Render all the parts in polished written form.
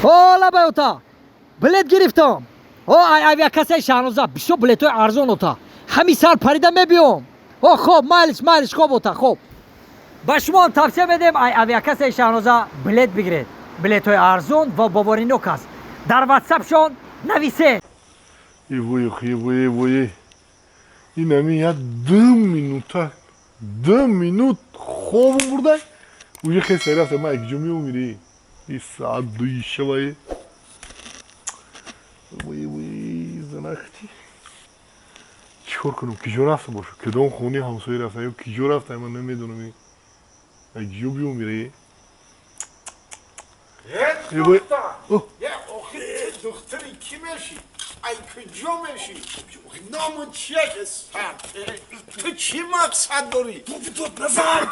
О, лабай ота, билет гирифтам. О, ай авиакассаи Шаҳноза бисёр билетҳои арзон ота. Ҳамин сар парида мебиём. О, хоб, майлиш, майлиш, хоб ота, хоб. Ба шумо тавсия медиҳем, ай авиакассаи Шаҳноза билет бигиред. Билетҳои арзон ва боваринок аст. Дар ватсапшон нависед. Ивой, ивой, ивой. Ин ҳамин як 2 минута, 2 минут хобам бурдай. Уже хеста рафта, ман якҷо меомири. И саат 2-и шавае. Вой, вой, занахти. Чикор кунам? Киҷо рафта боша? Кадом хонаи ҳамсоя рафта ё киҷо рафта, ман намедонам. Якҷо биомири. Ивой. Духтари кӣ мешӣ? Ай куҷо мешӣ? Ному чия ки сар? Ту чӣ мақсад дорӣ? Боби, дод назан!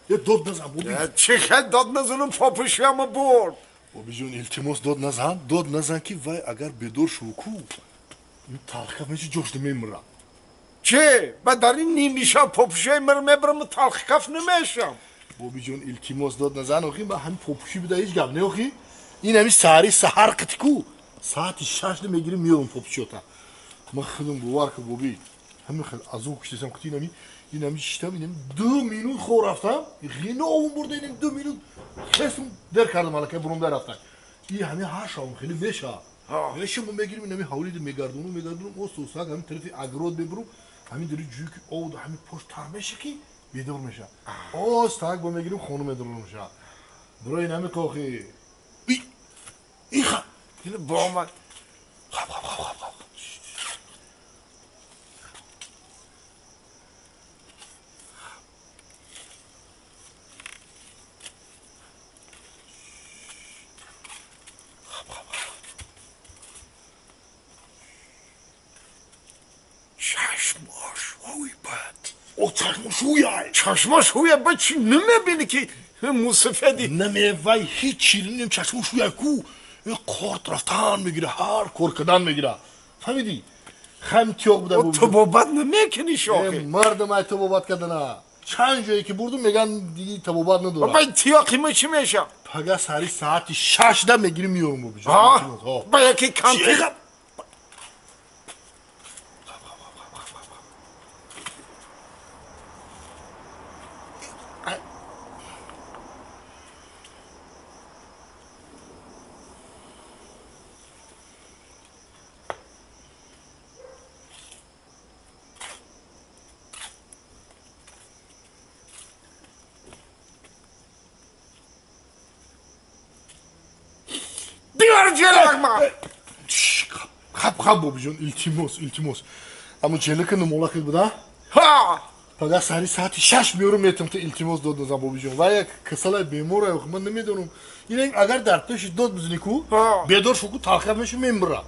Е, дод назан, боби. Чӣ хел дод назанам, попушиама бурд. Бобиҷон, илтимос, дод назан, дод назан, ки вай агар бедор шув ку, ин талхикаф меши, ҷошда мемирам. Чӣ? Ба дар ин ними шаб попушиаи мара мебараму талхикаф намешам. Бобиҷон, илтимос, дод назан, охи, ба ҳамин попушӣ буда ҳеҷ гап не, охи. Ин ҳамин саҳари саҳар қити ку, саати 6 мегирим, меёрам попушиёта. Ман худам, бовар кун, боби, ҳамин хел азоб кушидасам, қити инами шиштам, инами 2 минут хоб рафтам, ғиновум бурда, инами 2 минут хестум, дер кардам, аллакай бурумда рафтам. И ҳамин ҳар шавам хеле меша. Меша, мо мегирим, инами ҳавлида мегардонум, мегардонум, ососак ҳамин тарафи огород мебурум, ҳамин дари ҷӯи ки об ҳамин пошт тар меша, ки бедор меша. Остак бо мегирим, хона медорам ша. Барои инами кохи. Иха. Ин бомад. Хаб, хаб, хаб, хаб, хаб. Чашмош ҳои бад. О, чашмош ҳуяй. Чашмош ҳуя, ба чӣ намебинӣ ки мусафеди? Намевай, ҳеҷ чири чашмош ҳуяй ку. Корт рафтан мегира, ҳар кор кардан мегира. Фаҳмидӣ? Хам тиёқ буда. Табобат намекунӣ, шохи? Мардам, ай табобат кардана. Чанд ҷое ки бурдум, меган диги табобат надорам. Ба тиёқи ма чӣ меша? Пага сари саати 6-да мегирим, меёрам, бобиҷон. Ба яки кампир. Биёр ҷелакма. Хаб, хаб, бобиҷон, илтимос, илтимос. Аммо ҷелака намолакид буда? Ҳа. Пага сари саати 6 меёрам, метам, та илтимос, дод назан, бобиҷон. Вай як касалай, беморай, ман намедонам. Ин агар дар пеши дод бизани ку, бедор шу ку, талхият мешу, мемира.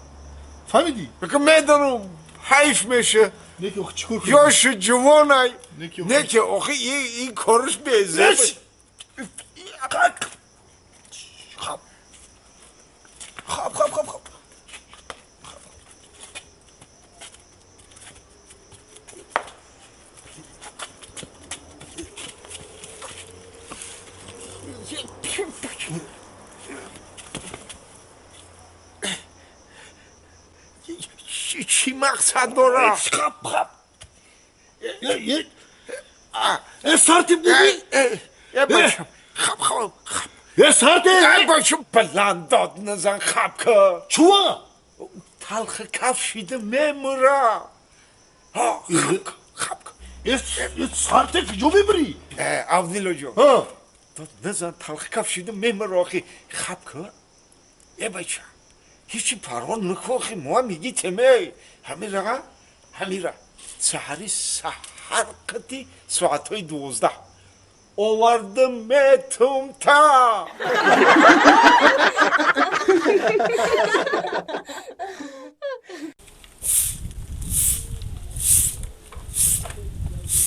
Фаҳмидӣ? Бика медонам, ҳайф меша. Неки охи чикор кунам? Ёшу ҷувонай. Неки охи ин кориш безеб. Хаб. Хаб, хаб, хаб, хаб. Чӣ мақсад дорам? Хаб, хаб. Э, сарти буби. Э, бачам, хаб, хаб, хаб. Э, сарти. Э, бачам, баланд дод назан, хаб ка. Чуа? Талхи каф шида мемура. Хаб, хаб. Э, сарти куҷо мебарӣ? Э, Авдило ҷон. Дод назан, талхи каф шида мемура, охи хаб ка. Э, бача. Ҳечи парво накохи, мо миги теме. Ҳамира, ҳамира. Саҳари саҳар қати соатҳои 12 овардам, метум та.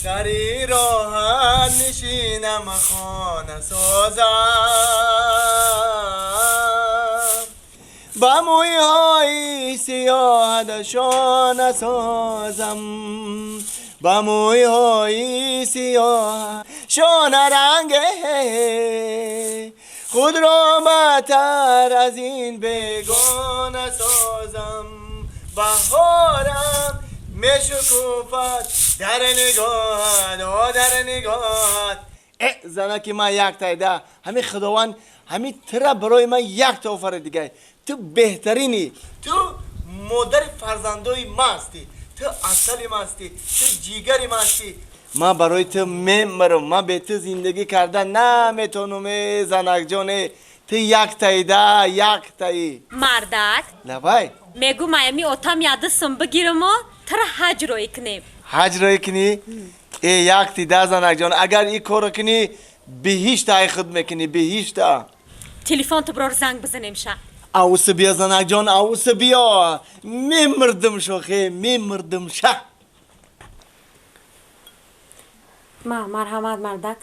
Сари роҳат нишинам, хона созам, ба мӯйҳои сиёҳадашона созам, ба мӯйҳои сиёҳ шона ранге. خود را بتر از این بیگانه سازم. بهارم میشکوفد در نگاهت، آ در نگاهت. زنکی من یک تایده، همین خداوند همین تره برای من یک تا آفرید دیگه. تو بهترینی، تو مادر فرزندای من هستی، تو اصل من هستی، تو جیگر من هستی. من برای تو میمیرم، من به تو زندگی کردن نمیتونم زنک جان. تو یک تایده، یک تایی. مردک لبای میگو مایمی اتام یادسم بگیرم و تر حج روی کنیم. حج روی کنی؟ ای یک تیده زنک جان، اگر این کارو کنی بهشت ای خود میکنی، بهشت. تلفن تو برار زنگ بزنیم شا. اوس بیا زنک جان، اوس بیا. میمردم شوخی، میمردم شا. ما مرحمت مردک.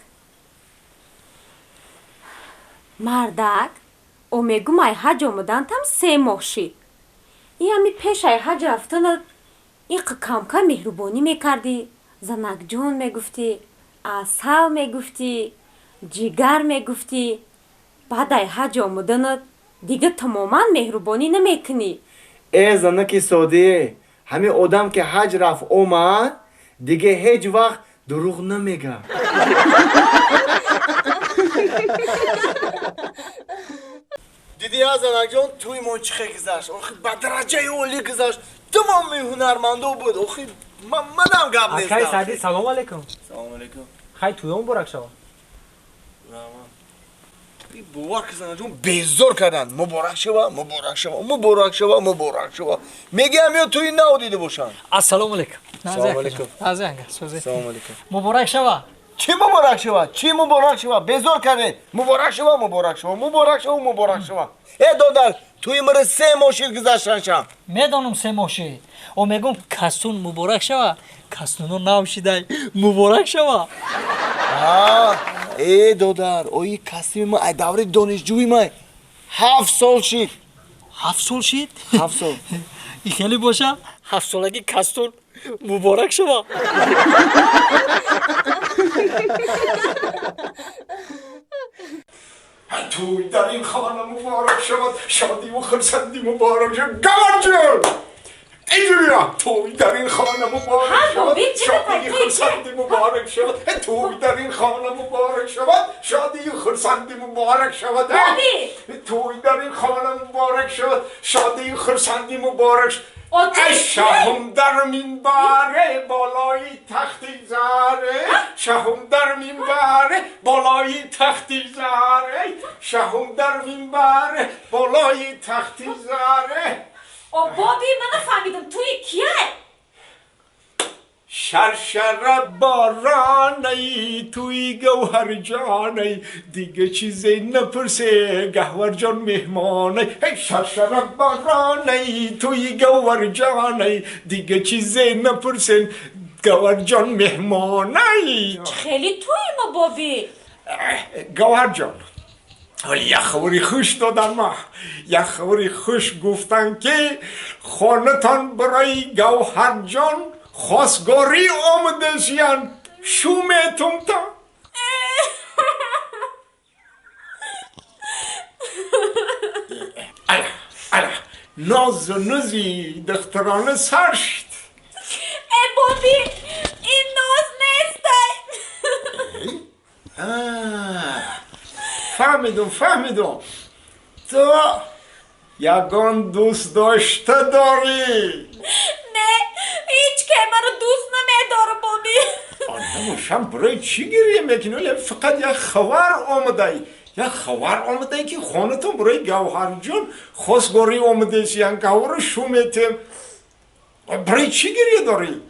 مردک او میگو مای حج اومدن تام 3 ماه شید. ای همی پیش ای حج رفتن این کم کم مهربونی میکردی، زنک جون میگفتی، عسل میگفتی، جیگر میگفتی. بعد ای حج اومدنت دیگه تماما مهربونی نمیکنی. ای زنکی ساده، همین آدم که حج رفت اومد دیگه هیچ وقت دروغ نمیگه. دیدی از زنک جان توی من چه گذشت؟ آخه به درجه عالی گذشت. تمام هنرمندو بود. آخه منم گپ نیستم. اکای سعدی سلام علیکم. سلام علیکم. خیلی توی اون برک شو. باور که زنک جان بیزار کردن. مبارک شوا، مبارک شوا، مبارک شوا، مبارک شوا. میگم یا توی نو دیده باشن. السلام علیکم. سلام علیکم. سلام علیکم. مبارک شوا. چی مبارک شوا؟ چی مبارک شوا؟ بیزار کردن. مبارک شوا، مبارک شوا، مبارک شوا، مبارک شوا. ای دادر توی مره 3 ماه شد گذشتن شم. میدانم 3 ماه شد. او میگم کسون مبارک شوا، کسونو نو شیدای مبارک شوا. ای دادر، اوی کسی ما ای دوره دانشجویی ما 7 سال شد. 7 سال شد؟ 7 سال. ای خیلی باشه 7 سالگی کسون مبارک شوا. توی در این خانه مبارک شود، شادی و خرسندی مبارک شود. گوهر جان اینجا توی در این خانه مبارک شود، شادی خرسندی مبارک شود. توی در این خانه مبارک شود، شادی خرسندی مبارک شود. توی در این خانه مبارک شود، شادی خرسندی مبارک شود. شهم در منبر بالای تختی زره، شهم در منبر بالای تختی زره، شهم در منبر بالای تختی زره. او بابی من نفهمیدم توی کیه؟ شرشر بارانی توی گوهر جانی، دیگه چیزی نپرسه گوهر جان مهمانی. شرشر بارانی توی گوهر جانی، دیگه چیزی نپرسه گوهر جان مهمانی. خیلی توی ما بابی. گوهر جان ولی یه خبری خوش دادن ما، یه خبری خوش گفتن که خانه تان برای گوهر جان خواستگاری آمده شیان. شو میتونم تا اله اله ناز و نوزی دخترانه سر شد. ای بابی این ناز نیست. فهمیدم فهمیدم، تو یگان دوست داشته داری. نه هیچ که منو دوست نمیداره بابی. آنها برای چی گریه میکنی؟ فقط یک خبر آمده، یک خبر آمده که خانتون برای گوهر جان خواستگاری آمده است، یعنی گوهر شو میتیم. برای چی گریه داری؟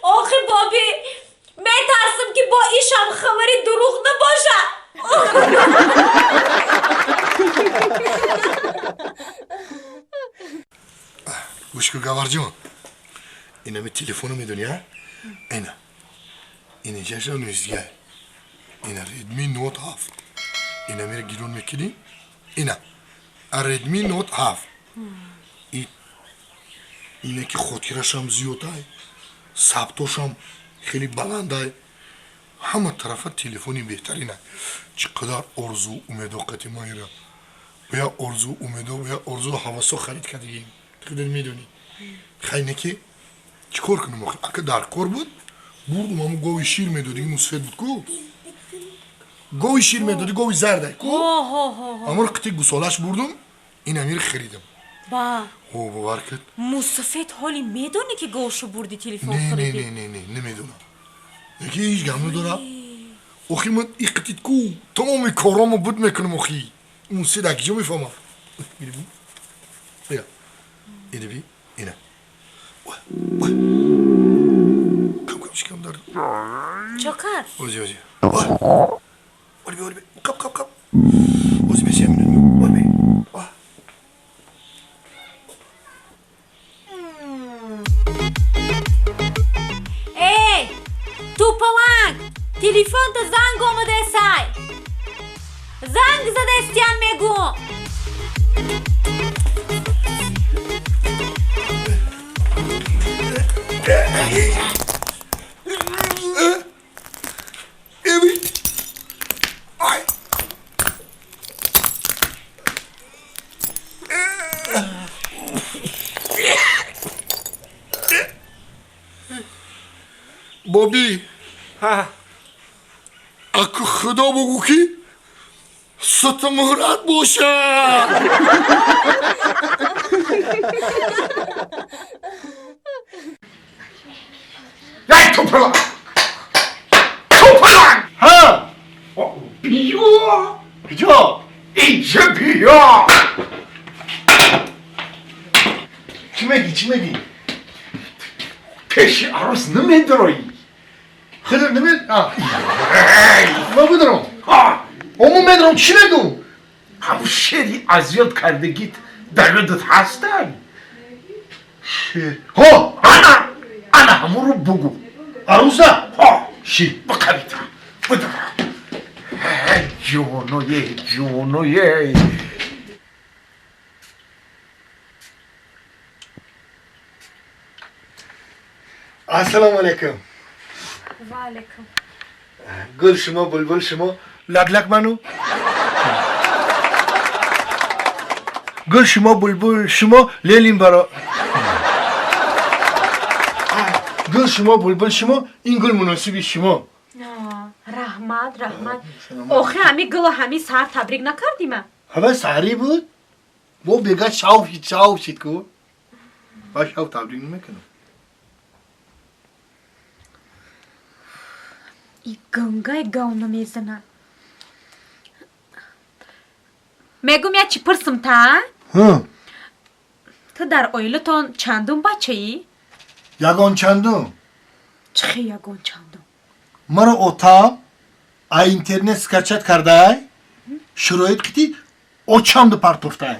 آخه بابی میترسم که با ایشم خبری دروغ نباشه. گوش کن گوهر جان، اینم تلفن میدونی ها؟ اینا اینجا نویسیه، اینا ردمی نوت 7، اینا میره گیرون میکنی، اینا ردمی نوت 7. اینه که خاطرش هم زیاده، ثبتش هم خیلی بلنده. Ҳама тарафа телефони беҳтарина. Чӣ қадар орзу умедо қати маира. Бо як орзу умедо, бо як орзу ҳавасо харид кардагим. Ту худат медонӣ. Хай не ки чӣ кор кунам охи? Ака дар кор буд, бурдум ҳамун гови шир медодиги мусфед буд ку. Гови шир медоди, гови зардай ку. Ҳамонро қити гусолаш бурдум, ин амир харидам. Ба. О, бовар кард. Мусафед ҳоли медонӣ ки говшу бурди телефон Не, не, хариди? не, не, не, намедонам. Яки ҳеҷ гап надорам. Охи ман иқтид ку, тамоми коромо буд мекунам охи. Мусфед ак ҷо мефаҳмам. Гириби. Бия. Ириби, ина. Ой, ой. Кам кам шикам дард. Чо кард? Ози, ози. Ой. Оли би, оли би. Қап, қап, қап. Ози бес ямин. Оли би. Ой. Эй, тупаланг! Телефонта занг омадесай! Занг задестян мегум! Боби, аку худо бугу ки сатамурат бошад. Эй, тупаланг! Тупаланг! Ҳа! Биё! Куҷо? Инҷа биё! Чӣ мегӣ, чӣ мегӣ? Пеши арӯс намедароӣ. Худо намед... А. Ман бидорам. Ҳа! Ому медорам, чӣ мегӯм? Ҳамун шеъри азёд кардагит дар ёдат ҳастанд? Шеър. Ҳо! Ана! Ана ҳамонро бугӯ. Арӯса? Ҳо! Ши. Бақавита. Бидора. Ҷоное, ҷоное. Ассалому алайкум. Ва алайкум. Гул шумо, булбул шумо, лаклак ману. Гул шумо, булбул шумо, лелим баро. Гул шумо, булбул шумо, ин гул муносиби шумо. Раҳмат, раҳмат. Охи ҳами гула ҳами саҳар табрик накардима? Ҳава саҳарӣ буд? Бо бега шав шид, шав шид ку. Ба шав табрик намекунам. И гангай гав намезана. Мегум я чӣ пурсум та? Ҳа. Ту дар оилатон чандум бачаӣ? Ягон чандум. Чӣ хел ягон чандум? Маро отам а интернет скачать кардай, шароит кити очамду партофтай.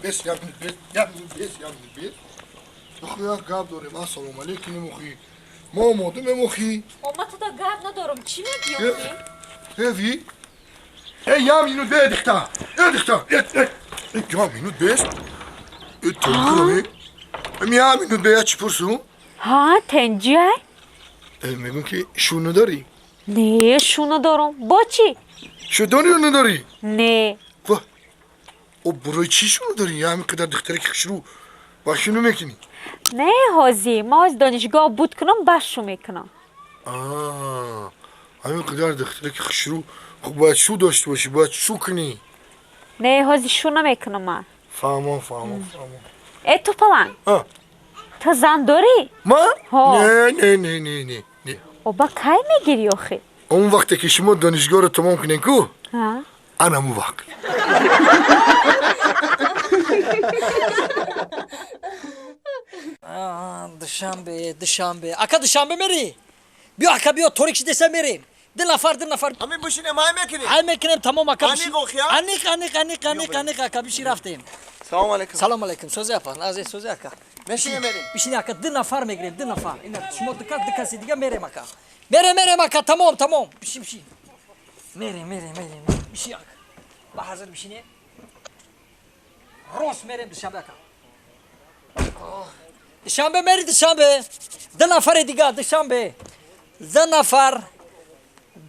Бес, як минут, бес, як минут, бес, як минут, бес. Охи, як гап дорем. Ассалому алейкум, охи. Мо омодем, охи. Ома туда гап надорам. Чӣ мегӯӣ, охи? Эви? Э, як минут, бе, дихта. Э, дихта. Э, э. Э, як минут, бес. Э, тенҷи, э. Як минут, бе, я чӣ пурсум? Ҳа, тенҷи ай? Э, мегӯм ки шу надорӣ? Не, шу надорам. Бо чӣ? Шу дорӣ ё надорӣ? Не. Ва. О, барои чӣ шу надорӣ? Я ҳамин қадар духтаре ки хушрӯ ба шу намекунӣ? Не, ҳозир. Ма ҳозир донишгоҳ буд кунам, бас шу мекунам. А, ҳамин қадар духтаре ки хушрӯ, хуб бояд шу дошта бошӣ, бояд шу кунӣ. Не, ҳозир шу намекунам ман. Фаҳмон, фаҳмон, фаҳмон. Э, тупаланг. А. Ту зан дорӣ? Ман? Ҳо. Не, не, не, не, не, не. Оба кай мегирӣ охи? Он вақте ки шумо донишгоҳро тамом кунед ку? Ҳа. Ана ҳамун вақт. Душанбе, душанбе. Ака душанбе мерӣ? Биё ака биё, торик шидеса мерем. Ду нафар, ду нафар. Ҳамин бошинем, ҳай мекунем? Ҳай мекунем, тамом ака. Аниқ охи, а? Аниқ, аниқ, аниқ, аниқ, аниқ ака, биши рафтем. Салом алейкум. Салом алейкум. Сози апа, назе сози ака. Мешинем мерем. Бишини ака, ду нафар мегирем, ду нафар. Ина шумо ду кас, ду каси дига мерем ака. Мерем, мерем ака, тамом, тамом. Биши, биши. Мерем, мерем, мерем. Биши ака. Ба ҳазир бишине. Рост мерем душанбе ака. Душанбе мери душанбе. Ду нафари дигар душанбе. Ду нафар.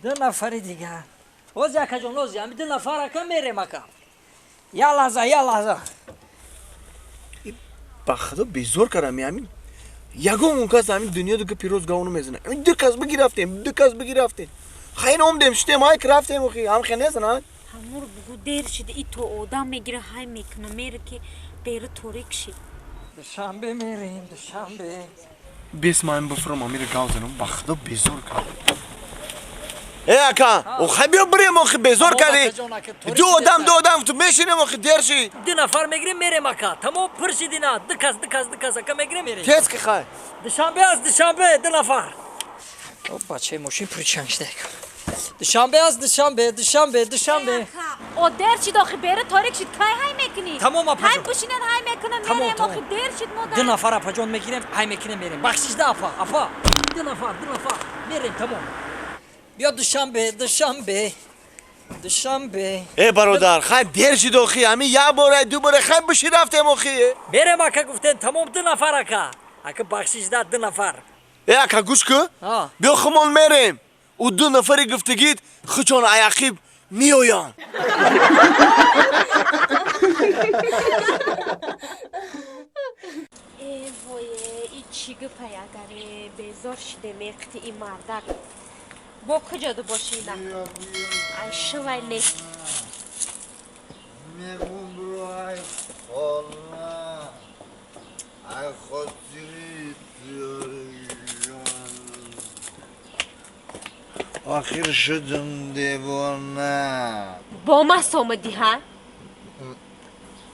Ду нафари дигар. Ози акаҷон, ози, ами ду нафар ака мерем ака. Я лаҳза, я лаҳза. Ба худо безор кардам ҳамин. Ягон он кас ҳамин дунё дига пирӯз гавну мезанад. Ҳамин ду кас бигирафтем, ду кас бигирафтем. Хайр омдем, шудем, ҳай ки рафтем, охи, ҳам хе незанад. Ҳамур бугу дер шида, и то одам мегира ҳай мекуна, мере ки бери торик шид. Душанбе мерем, душанбе. Бес ман бифурам, амира гав занам, ба худо безор кардам. Э ака, охи биё бирем, охи безор кардӣ. Ду одам, ду одам, ту мешинем, охи дер шид. Ду нафар мегирем, мерем ака. Тамом пур шидина. Ду кас, ду кас, ду кас ака мегирем, мерем. Тез ки хай. Душанбе аст, душанбе, ду нафар. О, бачаи мошин пурчанг шуда. Душанбе аст, душанбе, душанбе, душанбе. О дер шид, охи бери торик шид, кай ҳай мекунӣ? Тамом апаҷон. Ҳай пӯшинан ҳай мекунам, мерем, охи дер шид модар. Ду нафар апаҷон мегирем, ҳай мекунем, мерем. Бахшишда апа, апа. Ду нафар, ду нафар. Мерем, тамом. Биё душанбе, душанбе, душанбе. Э бародар, хай дер шид охи, ҳамин як бора, ду бора хай биши рафтем охи. Мерем ака гуфтем, тамом ду нафар ака. Ака бахшишда ду нафар. Э ака гӯш кун. Биё хумон мерем. У ду нафари гуфтагит хучон аяқиб меоянд. Э вое, и чӣ гапай агаре безор шиде меқити и мардак. Бо куҷоду бошӣ ина? Ай шувай нест. Мегум бро ай хона. Ай хотири тиёрҷон. Охир шудам девона. Бо маст омадӣ ҳа?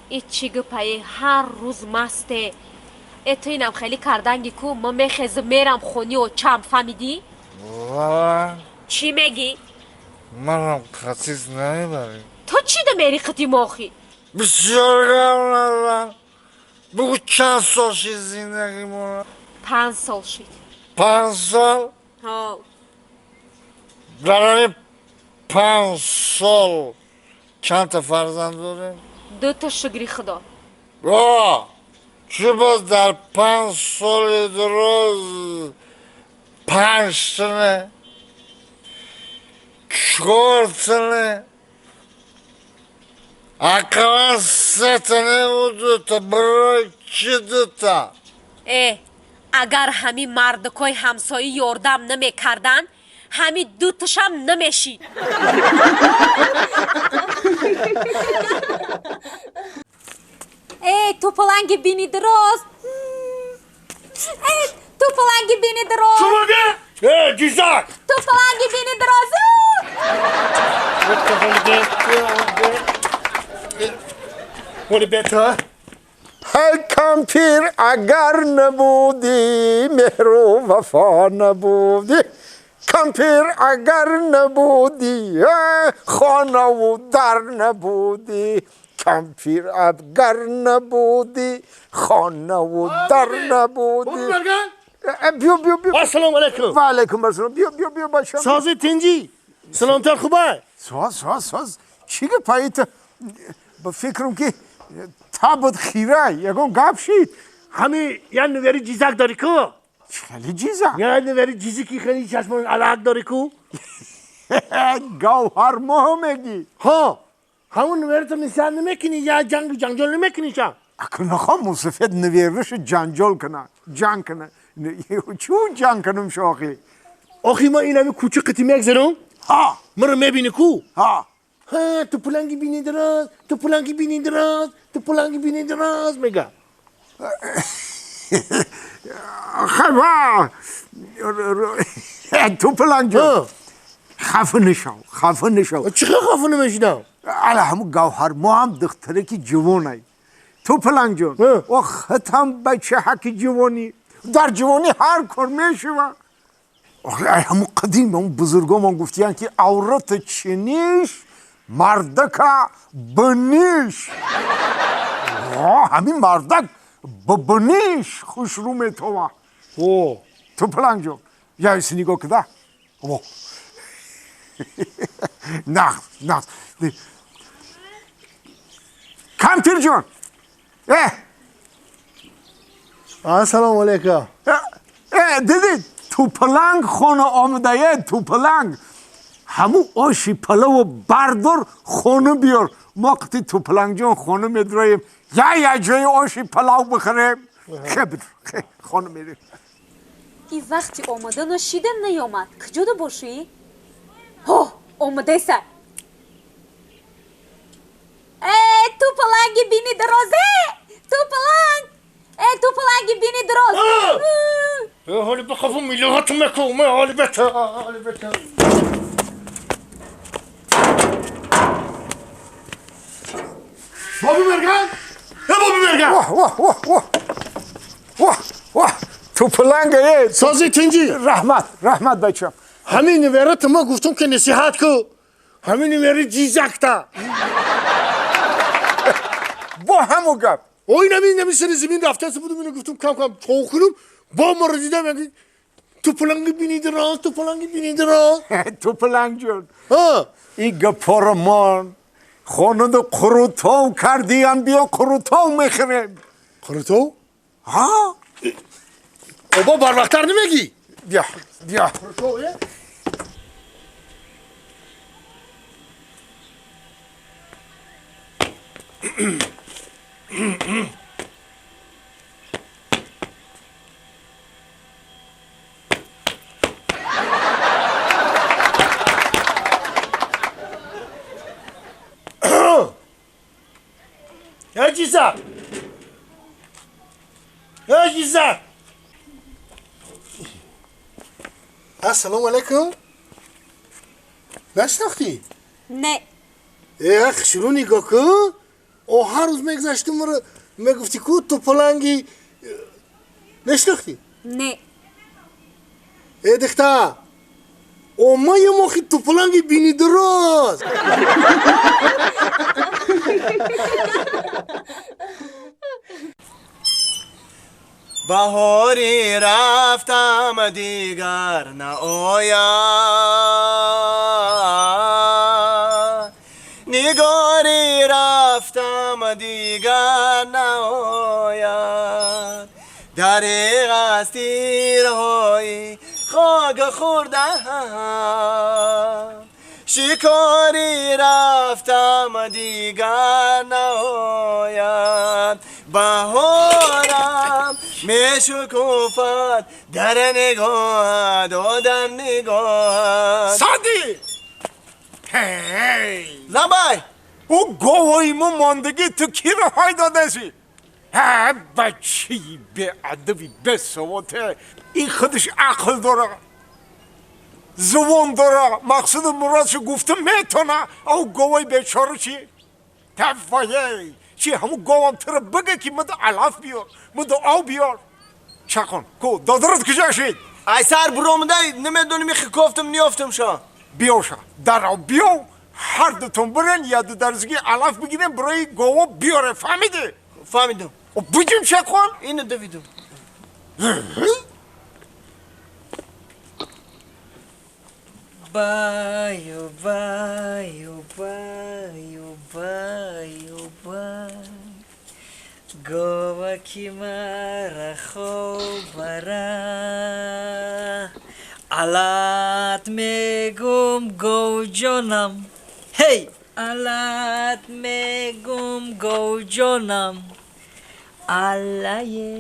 И чӣ гапае ҳар рӯз масте. Э ту инам хеле карданги ку ма мехезам мерам хони очам фаҳмидӣ? Ва Чӣ мегӣ? Манам қатис намебарӣ. Ту чӣ да мери қити мохӣ? Бисёр гап назан. Бугу чанд сол шид зиндагимона? 5 сол шид. 5 сол? Ҳо. Дар ҳамин 5 сол чандта фарзанд дорем? Дута шукри худо. О, чӣ боз дар 5 соли дуроз 5 тане, 4 тане, ақаллан 3 тане ва дута. Барои чӣ дута? Э, агар ҳамин мардакҳои ҳамсоӣ ёрдам намекарданд, ҳамин дуташам намешид. Э, ту паланги бини дароз. Э, ту паланги бини дароз. Чӣ мегӯ? Э, ҷизак! Ту паланги бини дароз. Ҳай кампир агар набудӣ, меҳру вафо набудӣ. Кампир агар набудӣ, хонаву дар набудӣ. Кампир агар набудӣ, хонаву дар набудӣ. Биё, биё, биё. Ассалому алайкум. Ва алайкум ассалом. Биё, биё, биё, бачам. Сози тинҷӣ. Саломтар хубай? Соз, соз, соз. Чӣ гапаи ту? Ба фикрам ки табут хира, ягон гап шид. Ҳами як нувери ҷизак дорӣ ку? Хеле ҷизак? Як нувери ҷизи ки хеле чашмон алак дорӣ ку? Гавҳар моҳ мегӣ. Ҳо, ҳамун нуверито нисиҳат намекунӣ, як ҷангу ҷанҷол намекунӣ ша? Акун нахоҳ мусафед нуверишу ҷанҷол куна, ҷанг куна. Чун ҷанг кунам шохи? Охи ма ин ҳами кӯчи қити мегзарам? Ҳа. Маро мебинӣ ку? Ҳа. Ҳа, ту пуланги бини дароз, ту пуланги бини дароз, ту пуланги бини дароз мега. Хай, ту пуланг ҷон. Хафа нашав, хафа нашав. Чӣ хел хафа намешудам? Ала ҳамун гавҳар мо ҳам духтараки ҷавонай. Ту пуланг ҷон, о хатам бачаҳаки ҷавонӣ. Дар ҷавонӣ ҳар кор мешава. Охи ай ҳамун қадим ҳамун бузургомон гуфтиянд ки аврата чиниш, мардака биниш. Ҳамин мардак биниш хушрӯ метова. Ту пуланг ҷон, яйси нигоҳ куда. Нағз, нағз. Кампир ҷон, э! Ассалому алайкум. Дидӣ, тӯпаланг хона омадае, тӯпаланг. Ҳамун оши палаву бардор, хона биёр. Мо қити тӯпалангҷон хона медроем, я я ҷои оши палав бихӯрем. Хона мерем. И вақти омадано шида наёмад. Куҷода бошӣ? Ҳо, омадеса. Э, тӯпаланги бини дарозе! Тӯпаланг! Э, тӯпаланги бини дароз! Ҳоли бихофу миллиҳоту мекум, ҳоли бета, ҳоли бета. Боби Мерган? Э, Боби Мерган! Ваҳ, ваҳ, ваҳ, ваҳ. Ваҳ, ваҳ. Тӯпаланга, э. Сози тинҷӣ. Раҳмат, раҳмат, бачам. Ҳамин неверата ма гуфтум ки насиҳат ку. Ҳамин невери ҷизакта. Бо ҳаму гап. Ой, нами сари замин рафтаси будум, ино гуфтум кам кам чоқунум, бо маро дидам, яки тӯпаланги бини дароз, тӯпаланги бини дароз. Тӯпалангҷон. Ҳа. И гапоро мон. Хонада қурутов кардиян, биё қурутов мехӯрем. Қурутов? Ҳа? Оба барвақттар намегӣ? Биё, биё. Қурутов, э? Эй, ҷизак! Эй, ҷизак! Ассалому алайкум. Нашинохтӣ? Не. Э, шурӯъ нигоҳ кун. О, ҳар рӯз мегузаштӣ, маро мегуфтӣ ку тӯпаланги. Нашинохтӣ? Не. Э, духтар, о, ман я мохи тӯпаланги бини дароз. Баҳорӣ рафтам, дигар наояд. Нигорӣ рафтам, дигар наояд. Дареғ аз тирҳои хок хӯрдаам. Шикорӣ рафтам, дигар наояд. Баҳорам мешукуфад дар нигоҳат, о дар нигоҳат. Сади! Ҳей! Лабай! Ӯ говои мо мондагӣ ту киро ҳай додасӣ? Ҳа, бачаи беадаби бесавоте. Ин худаш ақл дора. Зубон дора. Мақсуду муродшо гуфта метона. Ав говои бечора чи? Таввае! Чи ҳамун говам туро бига ки муду алаф биёр, муду об биёр. Чакон, ку додарат куҷо шид? Ай сар буромадай, намедонем, ихи кофтам, ниёфтам ша. Биёша, дарав биё, ҳар дутон бирен, яду дарзги алаф бигирем, барои гово биёре, фаҳмидӣ? Фаҳмидам. Биҷим, чакон. Ину давидам. Баю, баю, баю, баю, бай. Говаки мара хобара. Алат мегум говҷонам. Ҳей! Алат мегум говҷонам. Аллае.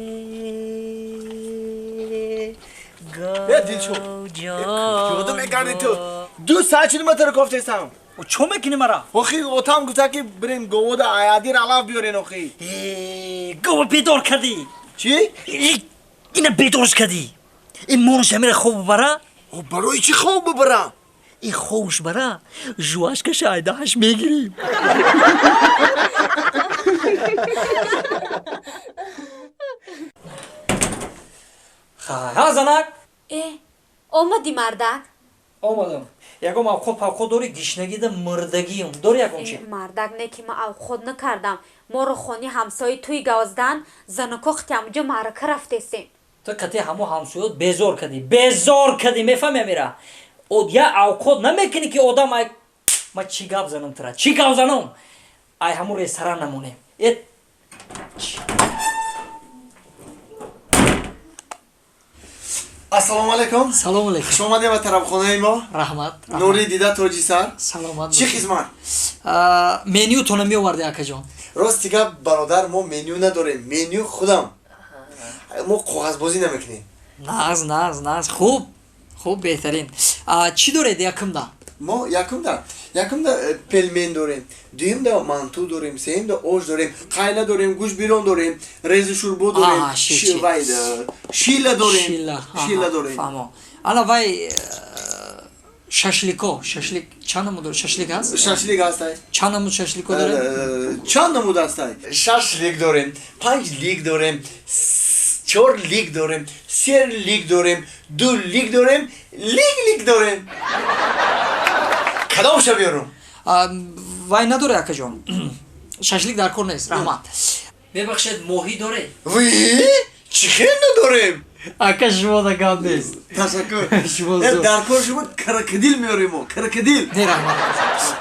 Э, дилшод. Куҷода мегардӣ ту? 2 соат шуд, ма туро кофтесам. Чо мекунӣ мара? Охи, отам гуфта ки бирем говода аядир алаф биёрен, охи. Э, гова бедор кардӣ. Чӣ? Ина бедорш кардӣ. Ин монш ҳамира хоб бара? О, барои чӣ хоб бибарам? Ин хобш бара, жуашкаша айдаҳаш мегирим. Ҳа, занак? Э, омадӣ, мардак? Омадам. Ягон авқот павқот дорӣ? Гишнагида мурдагиюм. Дорӣ ягон чи? Э, мардак, не ки ма авқот накардам. Моро хони ҳамсои туи гавздан занако қити ҳамуҷо маърака рафтесем. Ту қати ҳамо ҳамсоёт безор кардӣ, безор кардӣ, мефаҳми амира? Я авқот намекунӣ ки одам ай ма чӣ гап занам тура, чӣ гап занам? Ай ҳамун ресторан намонем. Э. Ассалому алайкум. Салому алайкум. Хуш омадед ба тарабхонаи мо. Раҳмат. Нури дида тоҷисар. Саломат. Чӣ хизмат? Менютона меоварди, акаҷон. Рости гап, бародар, мо меню надорем. Меню худам. Мо коғазбозӣ намекунем. Нағз, нағз, нағз. Хуб, хуб, беҳтарин. Чӣ доред якумда? Мо якумда пельмен дорем, дуюмда манту дорем, сеюмда ош дорем, қайла дорем, гӯшт бирон дорем, резу шӯрбо дорем, шила дорем, шила дорем. Фаҳмо. Ана вай шашлико, шашлик чанд намуд доред? Шашлик ҳаст? Шашлик ҳастай. Чанд намуд шашлико дорем? Чанд намуд ҳастай? Шашлик дорем, панҷ лик дорем, чор лик дорем, се лик дорем, ду лик дорем, лик лик дорем. Кадомша биёрум? Вай надоре, акаҷон, шашлик дар кор нест, раҳмат. Мебахшед, моҳӣ доред? Ви, чӣ хел надорем? Ака, шумо да гап нест. Ташаккур. Дар кор шумо крокодил меорем мо, крокодил. Не, раҳмат.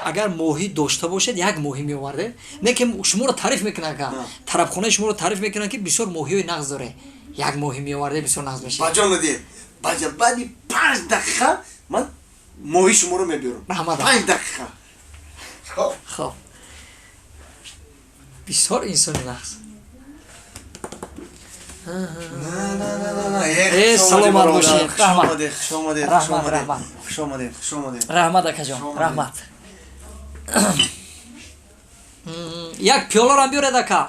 Агар моҳӣ дошта бошед, як моҳӣ меовардед. Не ки шуморо таъриф мекунанд, ака, тарабхонаи шуморо таъриф мекунанд, ки бисёр моҳиҳои нағз доре. Як моҳӣ меовардед, бисёр нағз мешавад. Ба ҷон дил, баҷа, баъди 5 дақиқа ман моҳи шуморо мебиёрам. Раҳмат. 5 дақиқа. Хоб, бисёр инсони нағз. Саломат бошед. Раҳмат. Раҳмат. Хуш омадед, хуш омадед. Раҳмат, акаҷон, раҳмат. Як пиёларам биёред, ака,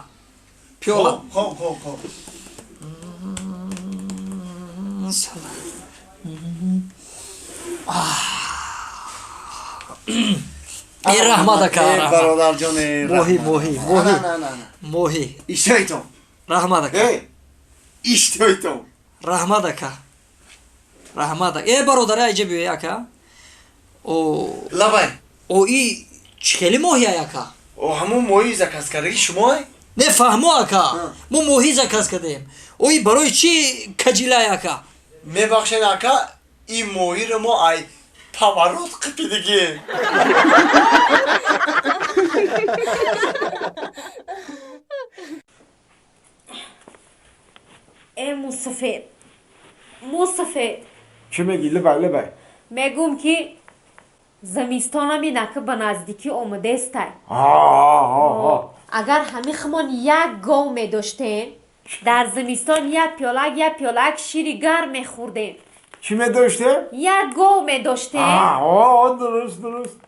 пиёла. Хоб, хоб, хоб. Э, раҳмат, ака. Бародарҷон. Моҳӣ, моҳӣ, моҳӣ, моҳӣ. Иштиҳоитон. Раҳмат, ака. Иштиҳоитон. Раҳмат, ака, раҳмат. Э, бародар, айҷа биёй, ака. О. Лабай. О, и чӣ хели моҳия, ака? О, ҳамун моҳи заказ кардаги шумо? Не фаҳмо, ака, мо моҳӣ заказ кардем. О, и барои чӣ каҷилай, ака? Мебахшед, ака, ин моҳиро мо ай поворот қипидигем. Э, мусафед, мусафед. Чӣ мегӣ, либай, либай? Мегум, ки зимистонами нака ба наздикӣ омадестай. Агар ҳами химон як гов медоштем, дар зимистон як пиёлак, як пиёлак шири гарм мехӯрдем. Чӣ медоштем? Як гов медоштем. Дуруст, дуруст.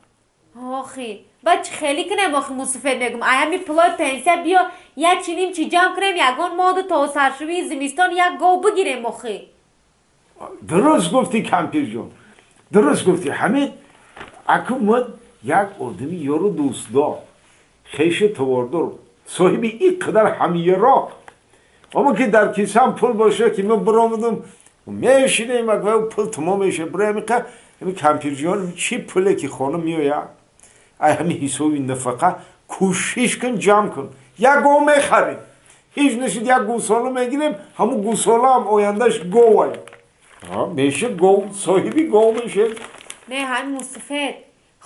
Охи, баъд чӣ хеле кунем, охи, мусафед? Мегум, аями пулои пенсия биё як чиним чи ҷамъ кунем, ягон моду то саршувии зимистон як гов бигирем, охи. Дуруст гуфтӣ, кампирҷон, дуруст гуфтӣ. Ҳамид, аку мо як одами ёру дӯстдор, хешу товордор, соҳиби ин қадар ҳамиёроқ, амо ки дар кисам пул боша, ки ман биромадам, мешинем, пул тамом меша. Бирами кампирҷон, чӣ пуле ки хона меояд, ай ҳами ҳисоби нафақа кӯшиш кун, ҷамъ кун, як гов мехарем. Ҳеҷ нашид, як гӯсола мегирем, ҳамун гӯсолаам ояндаш говай меша, гов, соҳиби гов мешем. Не, ҳами мусафед,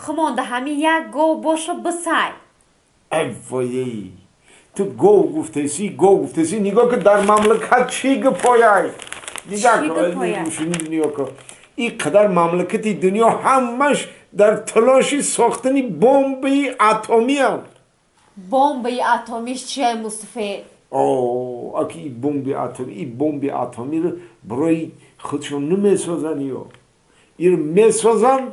хумонда ҳами як гов боша, бисай. Ай воей, ту гов гуфтеси, гов гуфтеси, нигоҳ ки дар мамлакат чӣ гапояй. Нигоҳ кун, ин қадар мамлакати дунё ҳамаш дар талоши сохтани бомбаи атомианд. Бомбаи атомиш чия, мусафед? Аки, и бомби атоми, и бомби атомиро барои худшон намесозанд, ё иро месозанд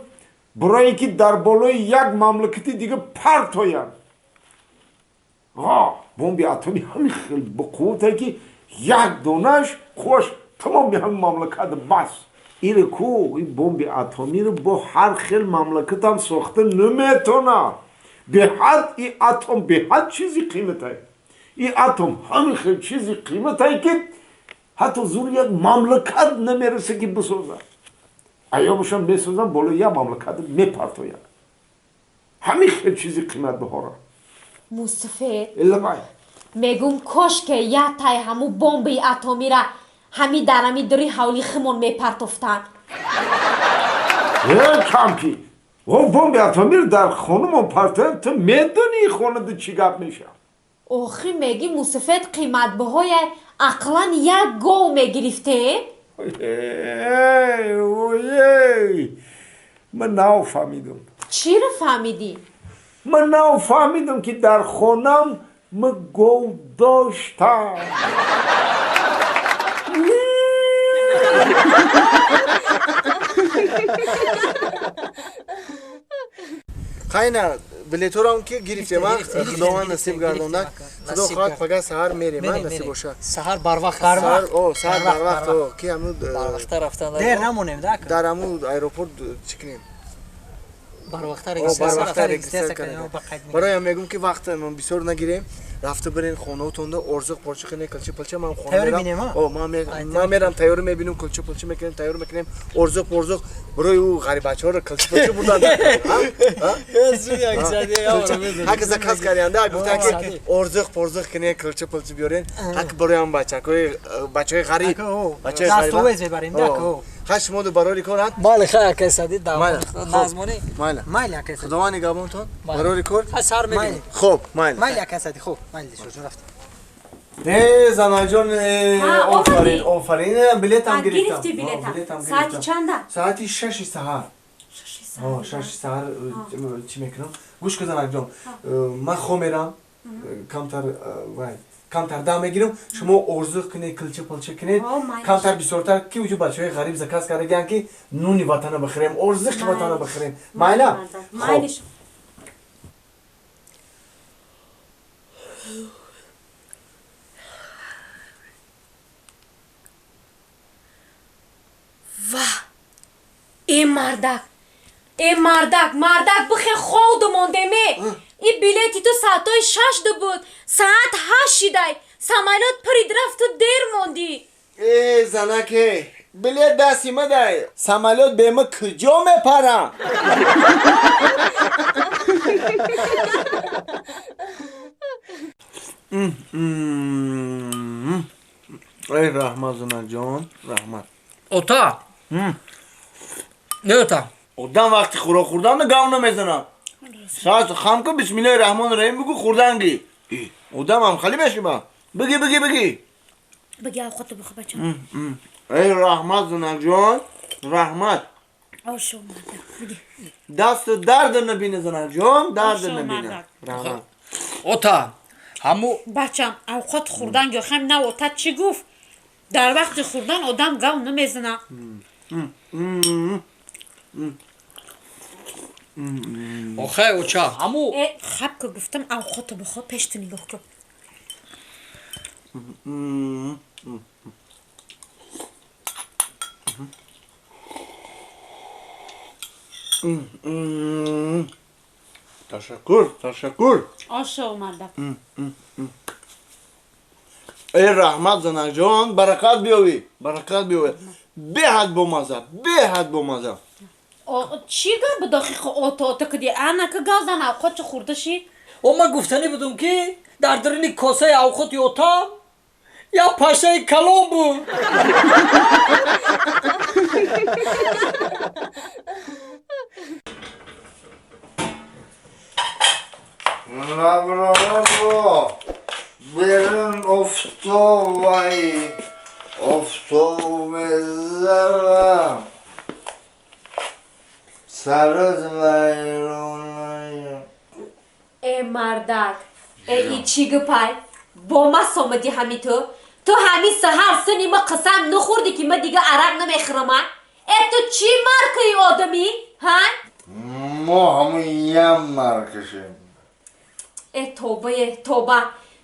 барое ки дар болои як мамлакати дига партоянд. Бомби атоми ҳамин хел бақуввате, ки як донаш қувваш тамоми ҳамин мамлакат бас. Иро ку, ин бомби атомиро бо ҳар хел мамлакатам сохта наметонад. Беҳад и атом беҳад чизи қиматай. И атом ҳамин хел чизи қиматай, ки ҳатто зури як мамлакат намерасе, ки бисозад. Аё бошам, месозам, болои як мамлакат мепартояд. Ҳамин хел чизи қиматбаҳора. Мусафед. Лабай. Мегум, кошке як тай ҳаму бомбаи атомира ҳами дар ҳами дури ҳавли химон мепартофтанд. Э, кампи, о, бомби атомиро дар хонумон партоянд, ту медонӣ хонада чӣ гап мешавад? Охи, меги, мусафед, қиматбаҳоя, ақлан як гов мегирифтем. Ой, ман нафаҳмидам. Чиро фаҳмидӣ? Ман нафаҳмидам ки дар хонам ман гов доштам. Хайна, билеторам ки гирифтем, Худованд насиб гардонда. Худо хоҳад пага саҳар мерем, насиб боша. Саҳар барвақт. Саҳар барвақт, ки ҳамун барвақта рафтан. Дер намонем, да? Дар ҳамун аэропорт чӣ кунем? Барвақта регистрация кунем. Бароям мегӯм ки вақт бисёр нагирем, рафта бирен хонаотонда орзуқ порча кунем, килча пилча. Ман хона мерам. Ман мерам тайёр мебинам, килча пилча мекунем, тайёр мекунем, орзуқ порзуқ барои ӯ ғарибачаҳоро килча пилча бурдан. Ҳак заказ карданда гуфтан ки орзуқ порзуқ кунем, килча пилча биёрен. Ҳак барои ҳам бачаҳои ғариб, бачаҳои ғариб дастовез мебарем, да? Хай шумо ду барори кор ҳад? Майли, хай акай Садид, назмонӣ. Майли акай Садид. Худованд нигаҳбонтон. Барори кор? Хай сар мебинем. Хуб, майли. Майли акай Садид, хуб, майли шуҷон рафтем. Не, занаҷон, офарин, офарин, билетам гирифтам. Гирифти билета. Саати чанда? Саати 6 саҳар. 6 саҳар чӣ мекунам? Гӯш кун занаҷон, ман хоб мерам, камтар вай камтар дам мегирам, шумо орзу кунед, килча пилча кунед, камтар бисёртар ки уҷу бачаҳои ғариб заказ кардагианд ки нуни ватана бихӯрем, орзуқи ватана бихӯрем. Майла? Хоб. Ва! Э мардак! Э мардак, мардак бихе ховду мондеме! И билети ту саатҳои 6 буд, саат 8 шидай, самолёт парид рафту дер мондӣ. Э занаке, билет дасти мадай, самолёт бема куҷо мепарам? Эй раҳмат занаҷон, раҳмат. Ота. Не ота? Одам вақти хӯрок хӯрдан гав намезанад. Саат хам кун, бисмиллоҳи раҳмони раҳим бигӯ, хӯрданги. Одам ҳам хали мешиба. Биги, биги, биги. Биги авқотро бихӯр бача. Эй раҳмат занакҷон, раҳмат. Ошо мардак, биги. Дасту дарда набина занакҷон, дарда набина. Раҳмат. Ота, ҳаму бачам авқот хӯрданги охам на ота чӣ гуфт? Дар вақти хӯрдан одам гав намезанад. Охай оча, ҳаму хаб ки гуфтам авқотро бихӯр, пешту нигоҳ кун. Ташаккур, ташаккур. Ошо мардак. Эй раҳмат занакҷон, баракат биёвӣ, баракат биёвӣ. Беҳад бомаза, беҳад бомаза. Чӣ гап буд охи ото ото куди? Ана ки гав зан авқот чӣ хӯрда ши? О ман гуфтанӣ будум ки дар даруни косаи авқоти отам як пашаи калон буд. Набро, берун офтобай, офтоб мезанам. Сарат вайронай. Э мардак, э и чӣ гапай? Бо ма сомадӣ ҳами ту? Ту ҳами саҳар сини ма қасам нахӯрдӣ ки ма дига арақ намехӯрама? Э ту чӣ маркаи одамӣ, ҳа? Мо ҳамун ям маркашем. Э тобае, тоба.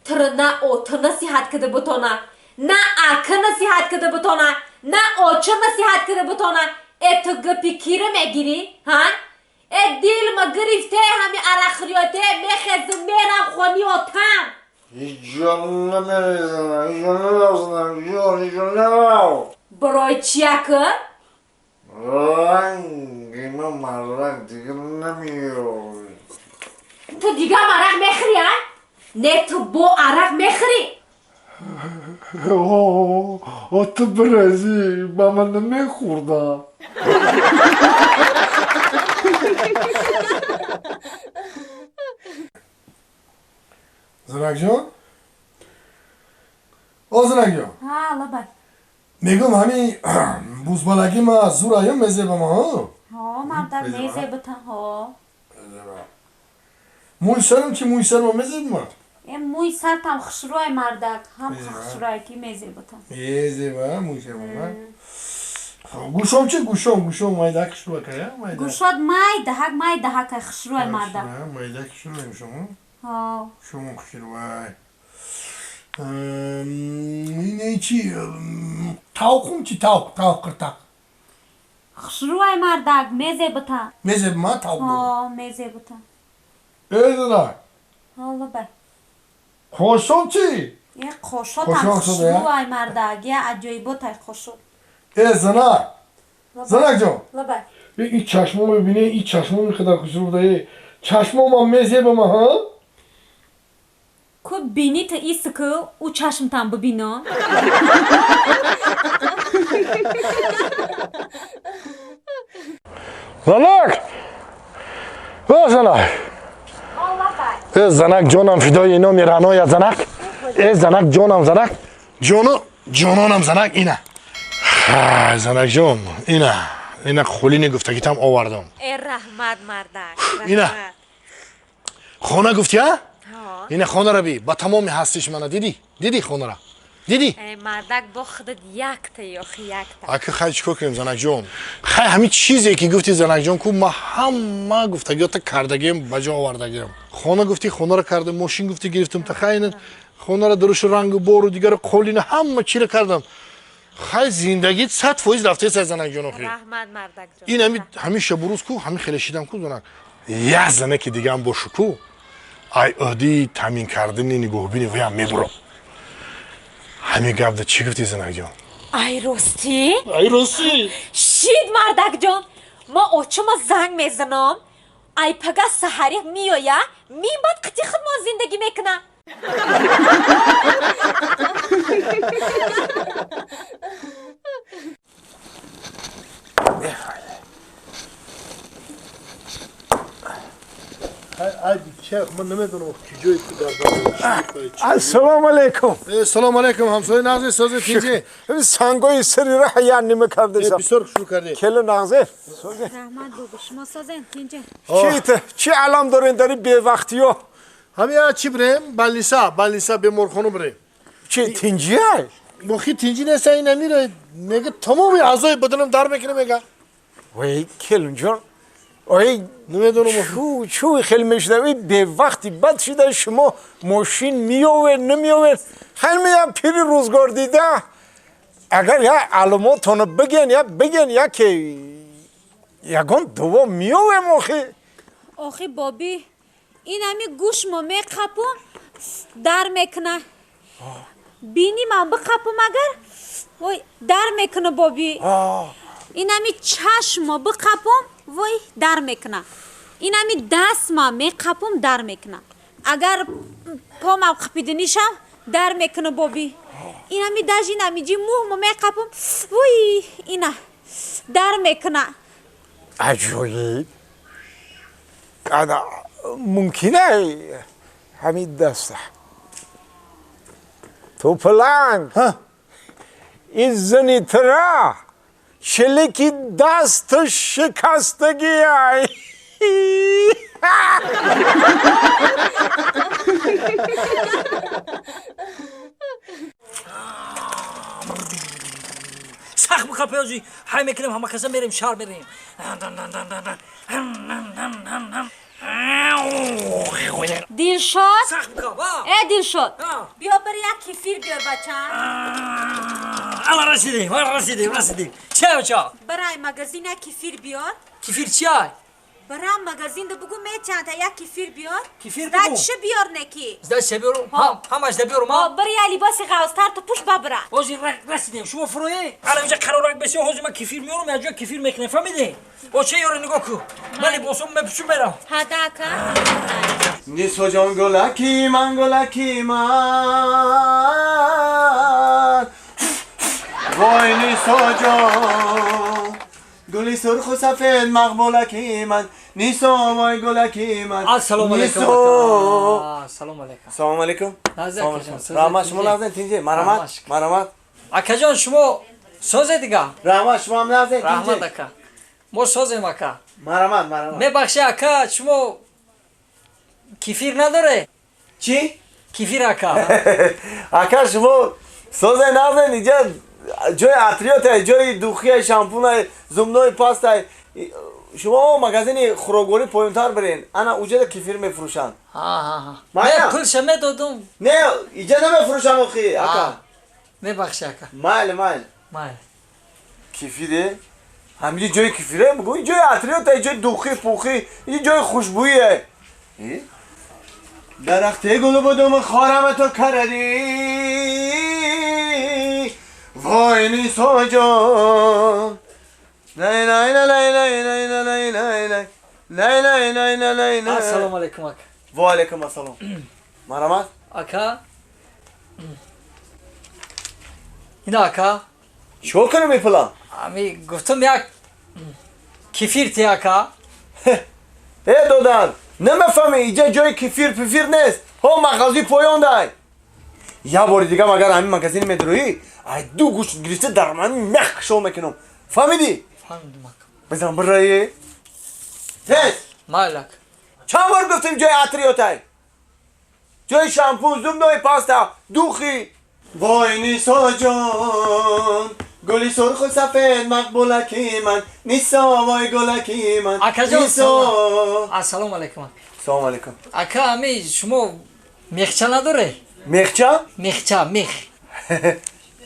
Туро на ота насиҳат када бутона, на ака насиҳат када бутона, на оча насиҳат када бутона. Э ту гапи кира мегирӣ, ҳа? Э дилма гирифте ҳами арақхӯриёте, мехезу мерам хони отам. Ҳеҷ ҷо намерезанам, ҳеҷ ҷо намерезанам, ҷон, ҳеҷ ҷо нарав. Барои чи ака? Ранги ман марақ дига намеёбӣ. Ту дига марақ мехӯрӣ, а? Не, ту бо арақ мехӯрӣ. О, ту бирезӣ, ба ман намехӯрдам. Занакҷон? О, занакҷон. Ҳа, лабай. Мегум ҳами бузбалаги ма зур аю мезебам ҳа? Ҳо мардак мезебата ҳо. Мӯи сарам чи мӯи сарма мезебма? Э мӯи сартам хушрӯй мардак, ҳам хушрӯй ки мезебата. Мезеба мӯи сарма. Гӯшом чи гӯшом гӯшом майда хушрӯй кая майда. Гӯшод майда ҳак майда ҳак хушрӯй мардак. Майда хушрӯй гӯшом. Ҳо. Гӯшом хушрӯй. Ине чи тавқум чи тавқ тавқ қиртақ. Хушрӯй мардак мезебата. Мезебма тавқ. Ҳо мезебата. Э зана. Ҳо лабай. Қошон чи? Э қошотам хушрӯй мардак, я аҷоиботай қошот. Э занак. Занак ҷон. Лабай. И чашмо мебинӣ, и чашмо меқадар хушрӯ буда. Чашмомам мезебама ҳа? Ку бини та иску у чашмтам бибино. Занак! О занак! Э занак ҷонам фидои номи Раноя занак. Э занак ҷонам занак. Ҷону ҷононам занак ина. Занак ҷон ина. Ина хулини гуфтагитам овардам. Э раҳмат мардак. Ина. Хона гуфти а? Ина хонара би ба тамоми ҳастиш мана дидӣ? Дидӣ хонара? Дидӣ? Э мардак бо худат якта ёхи якта. Ака хай чикор кунем занакҷон? Хай ҳамин чизе ки гуфти занакҷон ку ма ҳама гуфтагиёта кардагием ба ҷо овардагием. Хона гуфти хонара кардам, мошин гуфти гирифтам та хай ина хонара дурушу рангу бору дигару қолина ҳама чиро кардам. Хай зиндагит 100% рафтеса занакҷон охи. Раҳмат мардакҷон. Ин ҳами ҳамин шабурӯз ку ҳамин хеле шидам ку занак. Як занаки дигаам бошу ку ай ӯҳдии таъмин кардани нигоҳубини ваям мебурам. Ҳамин гапда чӣ гуфти занакҷон? Ай ростӣ? Ай ростӣ. Шид мардакҷон, ма очума занг мезанам. Ай пага саҳарӣ меоя, мин баъд қити худмон зиндагӣ мекуна. Ассалому алайкум. Салом алайкум ҳамсоя нағзи сози тинҷи. Сангои сари роҳ я нима кардесам. Бисёр хушрӯ кардед. Келин нағзе. Раҳмат бобо, шумо созен тинҷи. Чи алам дорен дар бевақтиё? Ҳамин чи бирем? Балниса, балниса беморхона бирем. Чи тинҷия? Бохи тинҷи неста ин амира мега тамоми аъзои баданам дар мекунам мега. Вой келинҷон. Ой намедонам чу хел мешунавӣ бевақти бад шида шумо мошин меовер намеовер. Хел меям пири рӯзгор дида. Агар я аломотонро бигӯен я бигӯен я ки ягон дуво меовем охи. Охи боби ин ҳами гӯшмо меқапум дар мекуна. Бини ман биқапум агар вой дар мекуна боби. Ин ҳами чашмо биқапум вой дар мекуна. Ин ҳами дастма меқапум дар мекуна. Агар помам қапиданишам дар мекуна боби. Ин ҳами даже ин ҳами ҷи мӯҳмо меқапум вой ина дар мекуна. Аҷоиб. Ана мумкин ҳамин даста. Ту паланг. Ин зани тра шилики даст шикастагиай. Сахт бихапёзи ҳай мекунем ҳама каса мерем шаҳр мерем. Дилшод? Сахт бихап, а? Э Дилшод, биё бир як кефир биёр бача. Ала расидем, ала расидем, расидем. Ча ча? Барай магазин як кефир биёр. Кефир чай? Барам магазин да бугу мечанда як кефир биёр. Кефир бугу. Зда чӣ биёр неки? Зда чӣ биёрум? Ҳа, ҳамаш да биёрум, ҳа? Бир я либоси ғавзтар ту пӯш бабра. Ҳозир расидем. Шумо фуроед? Ала инҷа қарорак бесё, ҳозир ман кефир меёрум, як ҷо кефир мекунем, фаҳмидӣ? О чӣ ёре нигоҳ ку. Ман либосом мепӯшум мерам. Ҳада ака. Нисо ҷон гулаки ман гулаки ман. Вой Нисо ҷон. Гули сурху сафед мақбулаки ман. Нисо вой гулаки ман. Ассалому алайкум. Ассалому алайкум. Салому алайкум. Раҳмат шумо нағзен тинҷи. Марҳамат. Марҳамат. Акаҷон шумо Созе дига. Раҳмат, шумо ҳам нағзед. Раҳмат ака. Мо созем ака. Марҳамат, марҳамат. Мебахши ака, шумо кефир надоре? Чӣ? Кефир ака. Ака, шумо созе нағзед, иҷа ҷои атриётай, ҷои духия, шампунай, зубной пастай. Шумо магазини хӯрокворӣ поёнтар бирен, ана уҷада кефир мефурӯшанд. Не, пулша медодум. Не, иҷа намефурӯшанд охи, ака. Мебахши ака. Майли, майли. Майли. Кефире? Ҳамиҷа ҷои кефире? Бугӯ, ҷои атриётай, ҷои духи, пухи, иҷа ҷои хушбӯие. Дарахте гулу будум, хорама ту кардӣ. Вой Нисо ҷон. Най най най най най най най най най най най най най най най. Ассалому алайкум ака. Ва алайкум ассалом. Марҳамат. Ака. Ина ака. Чикор кунам ин пула? Ами гуфтам як кефир те ака. Э додар, намефаҳмӣ, иҷа ҷои кефир пифир нест. Ҳо мағози поён дай. Як бори дига магар ҳамин магазин медурӯӣ, ай ду гӯшт гирифта дар ман мех кушо мекунам. Фаҳмидӣ? Фаҳмидам ака. Бизан бираи. Тез. Майли ака. Чанд бор гуфтем ҷои атриётай? Ҷои шампун, зубной паста, духи. Вой Нисо ҷон, гули сурху сафед мақбулаки ман, Нисо вой гулаки ман. Акаҷон, Нисо. Ассалому алайкум. Салому алайкум. Ака, ами шумо мехча надоре? Мехча? Мехча, мех.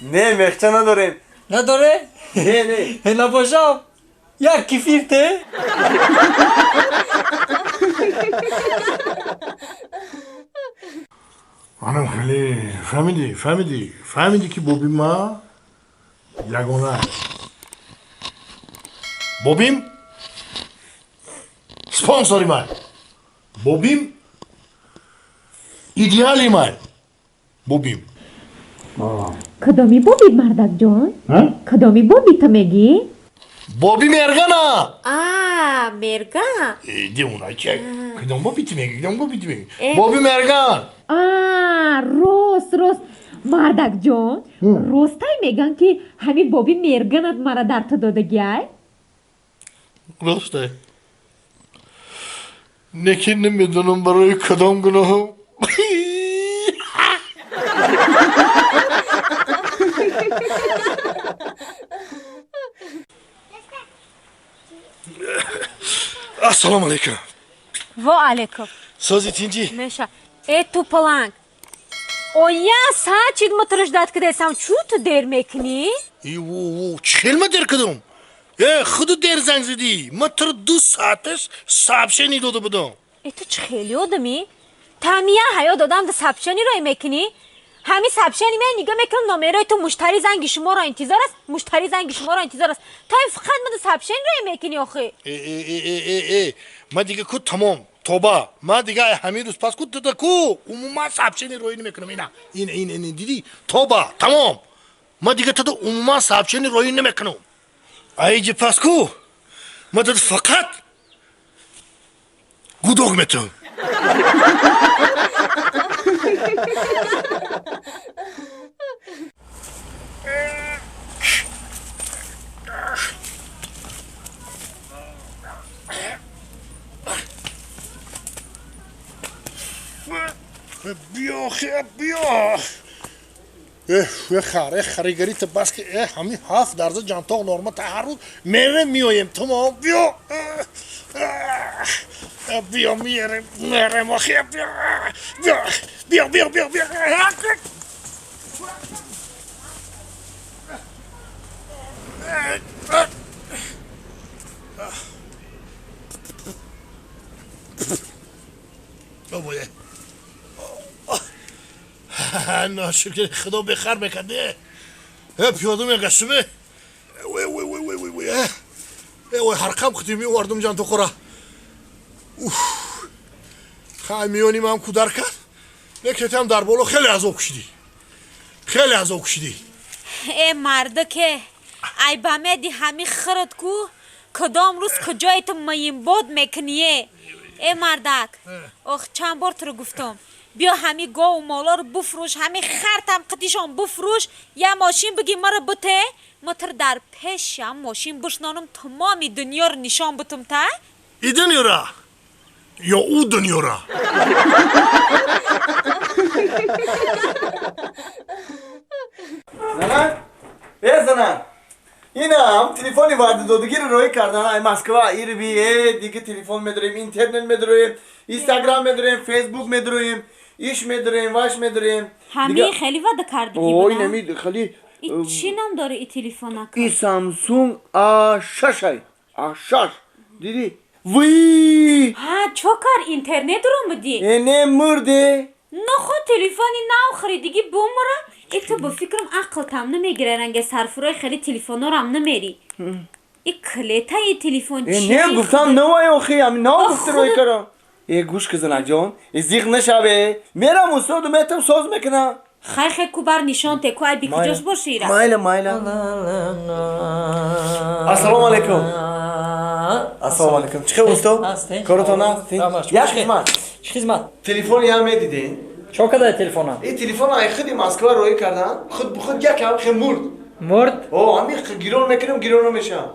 Не, мехча надорем. Надоре? Не, не. Набошам, як кефир те? Анам хеле фаҳмидӣ, фаҳмидӣ, фаҳмидӣ ки боби ма ягона. Бобим спонсори ман. Бобим идеали ман. Бобим. Кадоми боби, мардакҷон? Кадоми боби ту мегӣ? Боби Мергана. А, Мерган. Девона, чек. Кадом боби ту мегӣ? Кадом боби ту мегӣ? Боби Мерган. А, рост, рост. Мардакҷон, ростай меган ки ҳамин боби Мерганат мара дар ту додагиай? Ростай. Лекин намедонам барои кадом гуноҳам. Ассалому алайкум. Во алайкум. Сози тинҷӣ? Меша. Э ту паланг. Оя саат чид ма туро ждать кардесам, чӯ ту дер мекунӣ? Иву, чӣ ма дер кардам? Э, худу дер занг задӣ. Ма туро 2 соаташ сообщение дода будам. Э ту чӣ хеле одамӣ? Тамия ҳаёт одам да сообщение рой мекунӣ? Ҳамин сообщение мен нигоҳ мекунам номерои ту муштари занги шуморо интизор аст, муштари занги шуморо интизор аст. То ин фақат ма да сообщение рой мекунӣ охи? Э, э, э, э, э, э, ма дига ку тамом. Тоба, ма дига ҳамин рӯз пас ку туда ку умуман сообщение роӣ намекунам. Ина, ин, ин, ин, дидӣ? Тоба, тамом. Ма дига туда умуман сообщение роӣ намекунам. Айҷи пас ку ма туда фақат гудок метавам. Биё, биё. Хар, харигари та бас ки ҳамин 7 дарза ҷантоқ норма та ҳар рӯз мерем меоем. Тамом, биё. Биё, мерем, мерем, охи, биё. Биё, биё, биё, биё. Бобоя. ناشکر خدا بخر میکنده. پیاده میگشمه. وی وی وی وی وی وی. وی هر کم خودی میوردم جان تو خورا. خیلی میونیم هم کودر کرد. نکتم در بالا خیلی عذاب کشیدی. خیلی عذاب کشیدی. ای مرد که ای بامدی همی خرد کو کدام روز کجای تو میم بود میکنیه. Э мардак, ох чанд бор туро гуфтам. Биё ҳами гову молоро буфрӯш, ҳами хартам қитишон буфрӯш, я мошин биги маро буте, ма туро дар пешам мошин бушнонам, тамоми дунёро нишон бутум та? И дунёра ё ӯ дунёра? Занак? Э занак! Инам телефони ваъдадодагиро роҳӣ кардан ай Москва, ирби, э дига телефон медорем, интернет медорем, Инстаграм медорем, Фейсбук медорем, иш медорем, ваш медорем. Ҳами хеле ваъда кардагӣ Ой, буда? нами хеле И чӣ ном дори и телефонака? И Samsung A6 ай. A6. Диди? Вই! Ҳа, чо кар интернет ромудӣ? Э не мурде. Нохо телефони нав харидигӣ бумура? И ту бо фикрам ақлтам намегира, ранге сарфурои хели телефонорам намери. И клета и телефон Э чӣ? не гуфтам навай охи, ами нав Ох, гуфти роҳӣ худо. кардам. Э гӯш ки занакҷон, э зиқ нашаве. Мерам устоду метам соз мекунам. Хай хай ку бар нишон те ку ай бикуҷош бошира. Майла, майла. Ассалому алайкум. Ассалому алайкум. Чӣ хел усто? Ҳастем. Коротон аст? Раҳмат. Як хизмат. Чӣ хизмат? Телефон ям медидин? Чо кадай телефона? И телефон ай худи Москва роҳӣ кардан, худ бу худ як ҳам хе мурд. Мурд? О, ҳами гирон мекунам, гирон намешам.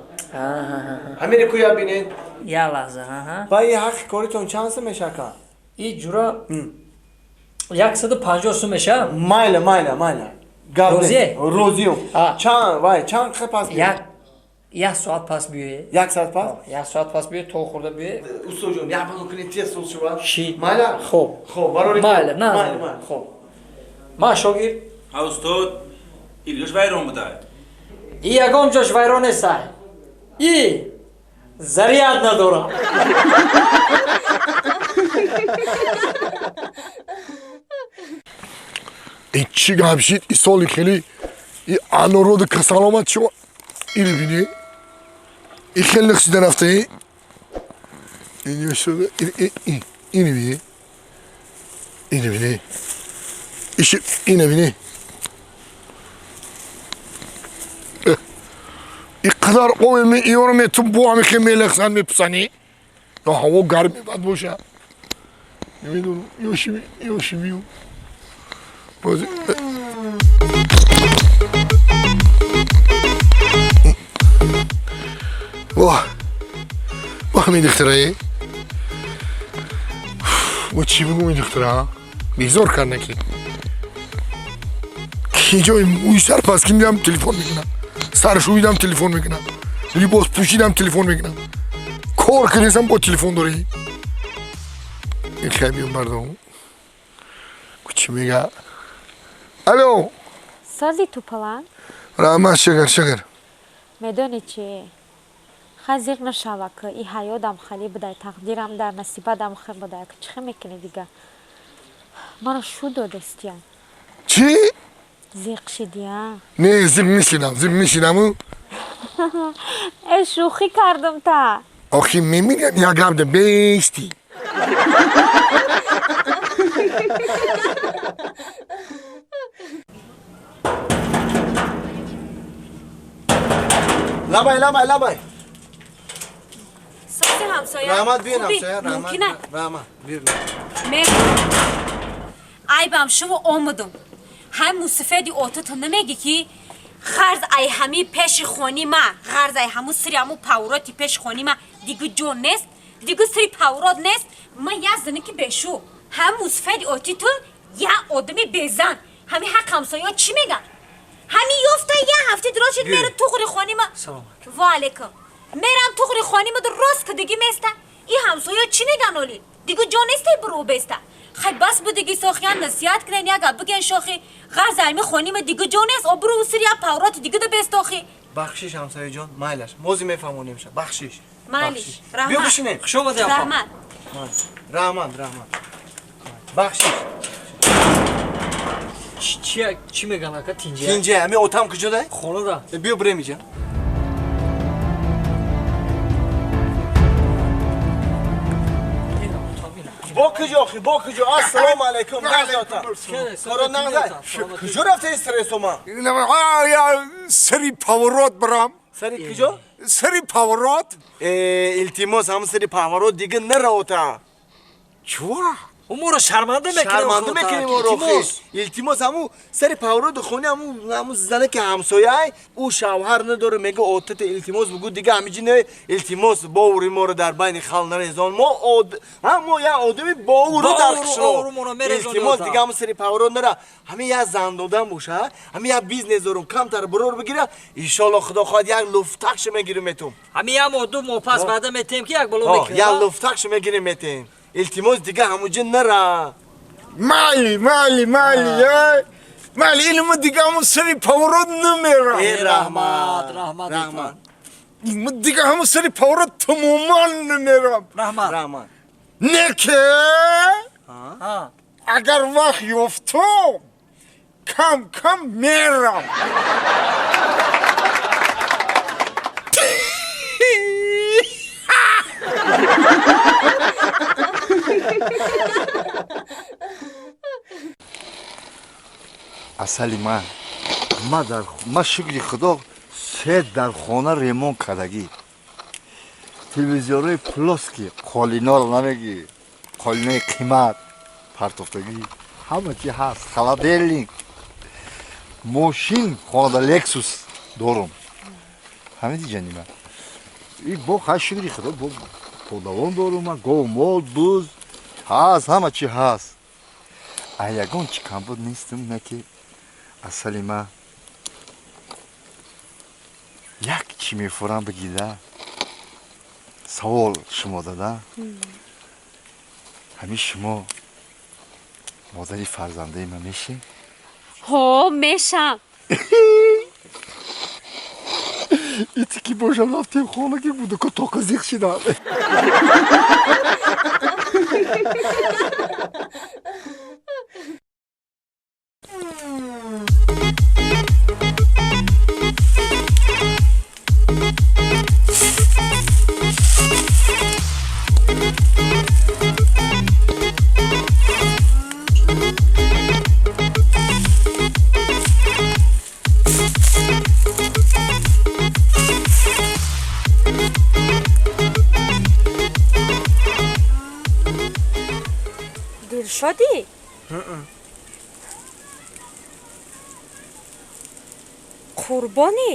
Ҳамире ку я бинед. Я лаҳза, аҳа. Ба и ҳаққи коритон чанд сум мешака? И ҷура 150 сум меша? Майла, майла, майла. Гап Розие? не. Розием. А. Чанд, вай, чанд хе пас биёед? Як соат пас биёед. Як соат пас? Як соат пас биёед, то хӯрда биёед. Устоҷон, як бало кунед тез соз шавад. Чӣ? Майла? Хоб. Хоб, барори. Майла, на. Майла, майла. Хоб. Ма шогирд. Ҳа устод, илёш вайрон буда. И ягон ҷош вайрон нестай. И заряд надорам. И чӣ гап шид? И соли хеле и анороду касаломат шумо ири бини? И хеле нақшида рафтаи? Ини шуда, ини бини? Ини бини? Иши ина бини? И қадар об ми иёро метум бо ҳами хел мелехсан мепусанӣ? Ё ҳаво гарми бад боша? Намедонам, ёшими, ёшимию. Бози Воҳ, воҳ ҳамин духтарае. Мо чӣ бигӯм ин духтара? Безор кард ки. Ки ҷои мӯи сар пас ки мидам телефон мекунам. Саршӯидам телефон мекунам. Либос пӯшидам телефон мекунам. Кор кардесам бо телефон дорӣ. Ин хай биём мардум. Чӣ мега? Алло. Сози тупалан? Раҳмат, шукр, шукр. Медонӣ чӣ? Хай зиқ нашава ки и ҳаёдам хали будай, тақдирам дар насибадам хел будай. Чӣ хел мекунӣ дига? Маро шу додестия. Чӣ? Зиқ шидия? Не, зиқ нишидам, зиқ нишидаму. Э шӯхӣ кардам та. Охи мемирям як гап да бести. Лабай, лабай, лабай. Сози ҳамсоя. Раҳмат, биён Хуби, ҳамсоя, раҳмат. Мумкина? Раҳмат, биён. Мегӯ. Айбам шумо омадум. Ҳай мусафеди отату намегӣ ки ғарз ай ҳами пеши хони ма, ғарз ай ҳаму сири ҳаму павроти пеши хони ма дигу ҷо нест, дигу сири паврот нест. Ма як зане ки бешу. Ҳам мусафеди оти ту як одами безан. Ҳами ҳақ ҳамсоё чӣ меган? Ҳами ёфта як ҳафта дроз шуд меру туғри хони ма. Салом. Ва алейкум. Мерам туғри хони ма рост ки диги места. И ҳамсоё чӣ меган оли? Дигу ҷо нестай буру беста. Хай бас будиги сохиян насиҳат кунен як гап биген шохи. Ғарз ами хони ма дигу ҷо нест, обру усири я павроти дигу да бестохи. Бахшиш ҳамсояҷон, майлаш. Мози мефаҳмонем ша. Бахшиш. Майлиш. Бахшиш. Раҳмат. Биё бишинем. Хуш омадӣ апа. Раҳмат. Раҳмат, раҳмат. Бахшиш. Чӣ чӣ меган ака тинҷа? Тинҷа, ҳами отам куҷодай? Хонада. Биё бирем иҷа. Бо куҷо охи, бо куҷо? Ассалому алайкум, нағзота. Коро нағзай. Куҷо рафтаи стресс ома? Сари поворот барам. Сари куҷо? Сари поворот. Э, илтимос, ҳам сари поворот дига наравота. Чуа? Моро шарманда мекунем. Шарманда мекунем моро. Илтимос ҳаму сари павроди хони ҳаму зане ки ҳамсояй, ӯ шавҳар надора, мега отата илтимос бугу дига ҳамиҷи не илтимос бовури моро дар байни халқ нарезон. Мо мо як одами бовуру дар қишлоқ. Илтимос дига ҳаму сари паврод нара. Ҳамин як зан додан боша, ҳамин як бизнес дорум, камтар бурор бигира, иншоалло худо хоҳад як луфтакшо мегирим метум. Ҳамин як моҳ ду моҳ пас ваъда метем ки як боло мекунем. Як луфтакшо мегирим метем. Илтимос дига ҳамуҷа нара. Майли, майли, майли, майли, илма дига ҳаму сари поворот намерам. Э, раҳмат, раҳмат, раҳмат. Дига ҳаму сари поворот тамоман намерам. Раҳмат, раҳмат. Не ки агар вақт ёфтам, кам кам мерам. Асали ман, ма шукри худо се дар хона ремонт кардагӣ. Телевизорҳои плоски, қолиноро намегӣ, қолинои қимат партофтагӣ, ҳама чи ҳаст, холодильник, мошин хонада Лексус дорум. Ҳамиди ҷани ман. И бо ха шукри худо бо подавон дорум, гов, мол, буз ҳаст, ҳама чи ҳаст. А ягон чи камбуд нестам, на ки асали ма як чи мефурам бигида. Савол шумо дада. Ҳамин шумо модари фарзандаи ма мешӣ? Ҳо, мешам. Ити ки бошам рафтем хона ки буду ко тоқа зиқ шидам. Дилшодӣ? Қурбонӣ?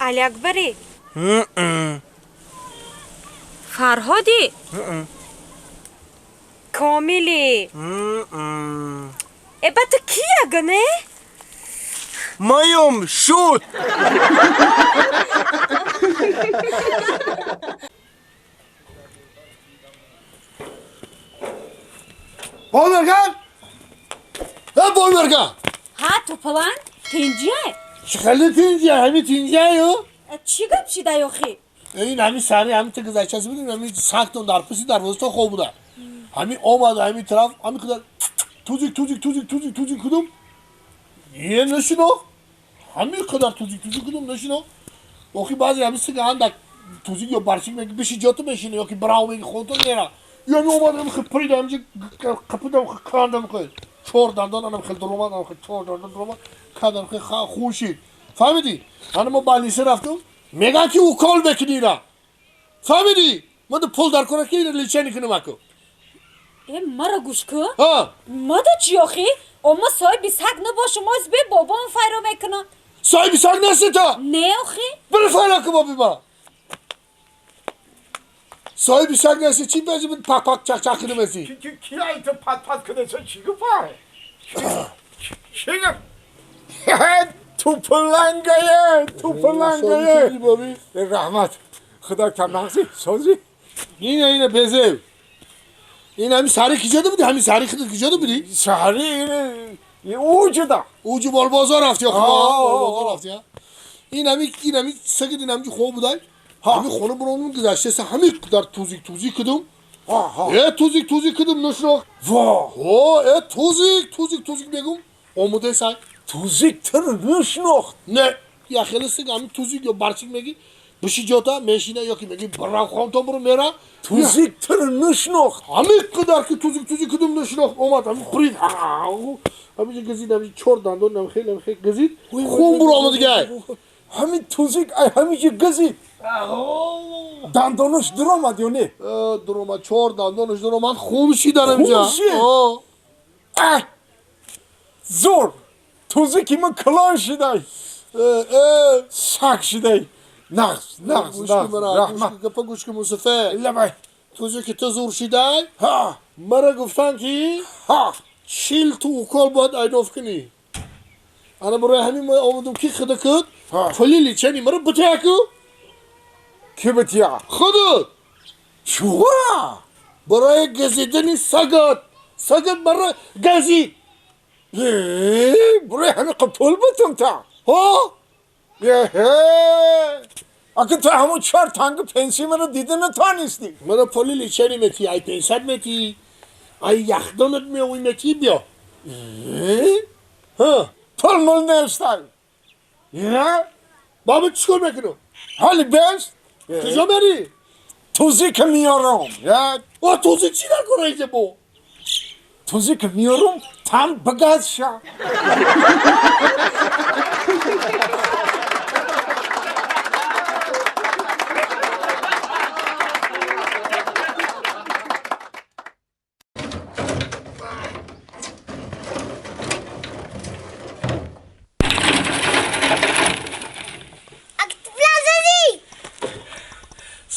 Алиакбарӣ? Фарҳодӣ? Комилӣ? Э, ба ту ки ягоне? Маём шуд! Боймерган? Э, Боймерган! Ҳа, топалан, тинҷия? Чӣ хеле тинҷия? Ҳами тинҷияю? Чӣ гап шидай охи? Ин ҳами сари ҳами ту гузаштаси будем, ҳами сагтон дар пушти дарвозато хоб буда. Ҳами омад, ҳами тараф, ҳами қадар тузик, тузик, тузик, тузик, тузик кудум. Е, нашино. Ҳами қадар тузик, тузик кудум, нашино. Охи баъзе ҳами сига андак тузик ё барчик меги биши ҷото мешина, ёки брав меги хонтон мера. Ё ми омад, ҳами хел пирида, ҳами қапидам, хел кандам, хел чор дандон, анам хел дуромад, анам хел чор дандон дуромад, кандам хел хун шид. Фаҳмидӣ? Ана мо балниса рафтум, меган ки укол мекунӣ ира. Фаҳмидӣ? Ман пул дар кора ки ира лечение кунам аку. Э, мара гӯш кун. Ҳа. Мада чӣ охи? Ома соҳиби саг набошум, оз бе бобом файро мекунам. Соҳиби саг нести то? Не охи. Биро файро кун боби ма. Соҳиби саг нести, чӣ баҷи пак пак чак чак кунам эси? Ки ай ту пат пат кунеса чӣ гуфа? Чӣ гуф? Тупалангае, тупалангае. Раҳмат. Худо тамағзи, созӣ. Ина ина безев. Ин ҳами сари киҷода будӣ? Ҳами сари худат киҷода будӣ? Сари ин уҷуда. Уҷу болбозор рафти охи. Болбозор рафти. Ин ҳами ин ҳами сагид ин ҳами хоб будай. Ҳами хона буромум гузаштеса ҳами қадар тузик тузик кудум. Э тузик тузик кудум нушро. Во. О, э тузик тузик тузик мегум. Омода саг. Тузик тир нушнохт. Не, я хеле саг ҳами тузик ё барчик меги. Биши ҷота мешина ёки меги бирав хонтон буро мера. Тузик тир нушнохт. Ҳами қадар ки тузик тузик кудум нушнохт омад ҳами пурид. Ҳамиҷа газид ҳами чор дандон ҳам хеле хеле газид. Хун буро омад дигай. Ҳамин тузик ай ҳамиҷи газид. Дандонаш дуромад ё не? Дуромад, чор дандонаш дуромад, хун шид ҳамиҷа. Хун шид? Зур! Тузики ман калон шидай. Сак шидай. Нағз, нағз, нағз. Раҳмат. Гапа гӯш кун, Мусафе. Лабай. Тузики ту зур шидай? Ҳа. Мара гуфтан ки ҳа 40 ту укол бояд айдоф кунӣ. Ана барои ҳамин мо омадум ки худа куд пули лечение мара бития ку. Ки бития? Худут. Чуа? Барои газидани сагат. Сагат мара газид. Барои ҳамин пул битум та? Ҳа? Ака ту ҳамон 4 танга пенсия мара дида натонистӣ. Мара пули лечение метӣ, ай пенсият метӣ, ай яхдонат меои метӣ биё. Ҳа? Пул мул нестай. Баба чӣ кор мекунам? Ҳоли бест? Куҷо мерӣ? Тузика меёрам. О, тузик чӣ дар кора инҷа бо? Тузика меёрам, там багаз ша.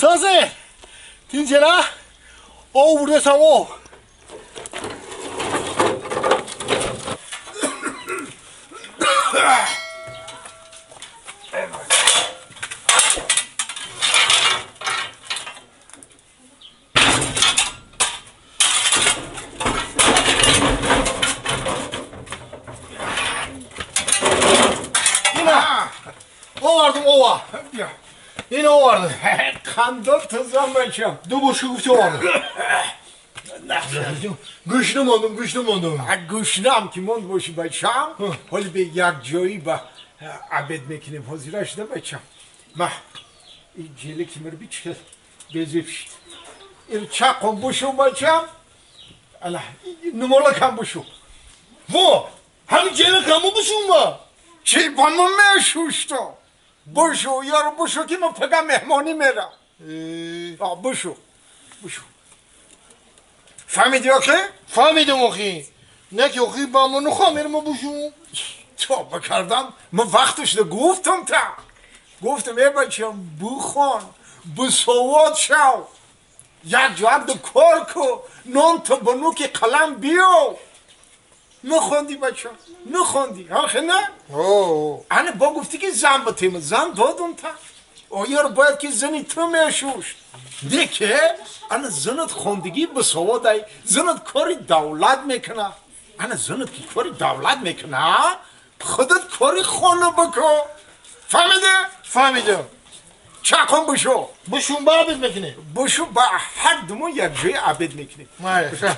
Созе! Тинҷера? Ов бурдесам, ов! Ина! Овардум, ова! Ин овардум. Қандон тузам бачам. Ду бошка гуфти овардум. Гӯшна мондум, гӯшна мондум. Гӯшнаам ки монд боши бачам, ҳоли бе якҷоӣ ба обед мекунем. Ҳозира шуда бачам. Ма ин ҷелеки мара бичхел безеб шид. Ин чақом бушу бачам. Ала нумолакам бушу. Во! Ҳамин ҷелекаму бушум ма? Чӣ ба мо мешушто? Бушу, ёро бушу ки мо пага меҳмонӣ мерам. Бушу, бушу. Фаҳмидӣ охи? Фаҳмидам охи. Не ки охи ба мо нухоҳ мерам мо бушум. Тоба кардам, мо вақташда гуфтам та. Гуфтам э бачам бухон, бусовод шав. Як ҷоак ду кор ку, нон то ба нуки қалам биё. Нахондӣ бачам, нахондӣ, охи на? Ана бо гуфтӣ ки зан батем, зан додум та. Оёр бояд ки зани ту мешушт. Не ки ана занат хондагӣ бисоводай, занат кори давлат мекуна. Ана занат ки кори давлат мекуна, худат кори хона бикун. Фаҳмидӣ? Фаҳмидам. Чақон бушу. Бушум ба обед мекунем. Бушу ба ҳар думон якҷоя обед мекунем.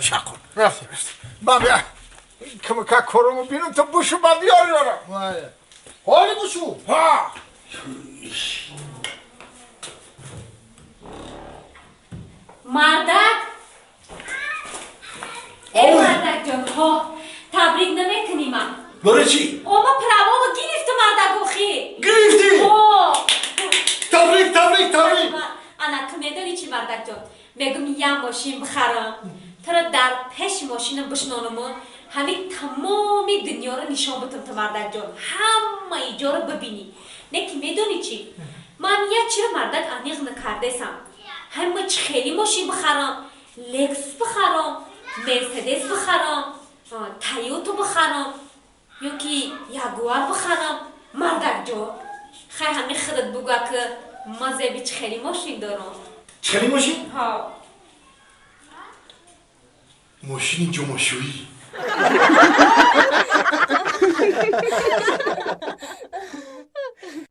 Чақон. Рафтем. Ба бия. Камака корому бинам то бушу ба биёр ёра. Ҳоли бушу. Ҳа. Мардак? Э мардак ҷон, ҳо, табрик намекунӣ ман. Барои чӣ? О, ма правомо гирифту мардак охи. Гирифтӣ? Ҳо. Табрик, табрик, табрик. Ана ту медонӣ чӣ мардак ҷон? Мегум я мошин бихарам. Туро дар пеши мошинам бишнонуму ҳамин тамоми дунёро нишон битам ту мардак ҷон. Ҳамаи ҷоро бибинӣ. Не ки медонӣ чӣ? Ман як чиро мардак аниқ накардесам. Ҳама чӣ хеле мошин бихарам, Лексус бихарам, Мерседес бихарам, Тойота бихарам, ё ки Ягуар бихарам. Мардак ҷон, хай ҳамин худат буга ки ман зеби чӣ хеле мошин дорам. Чӣ хеле мошин? Ҳа. Мошини ҷомашӯӣ.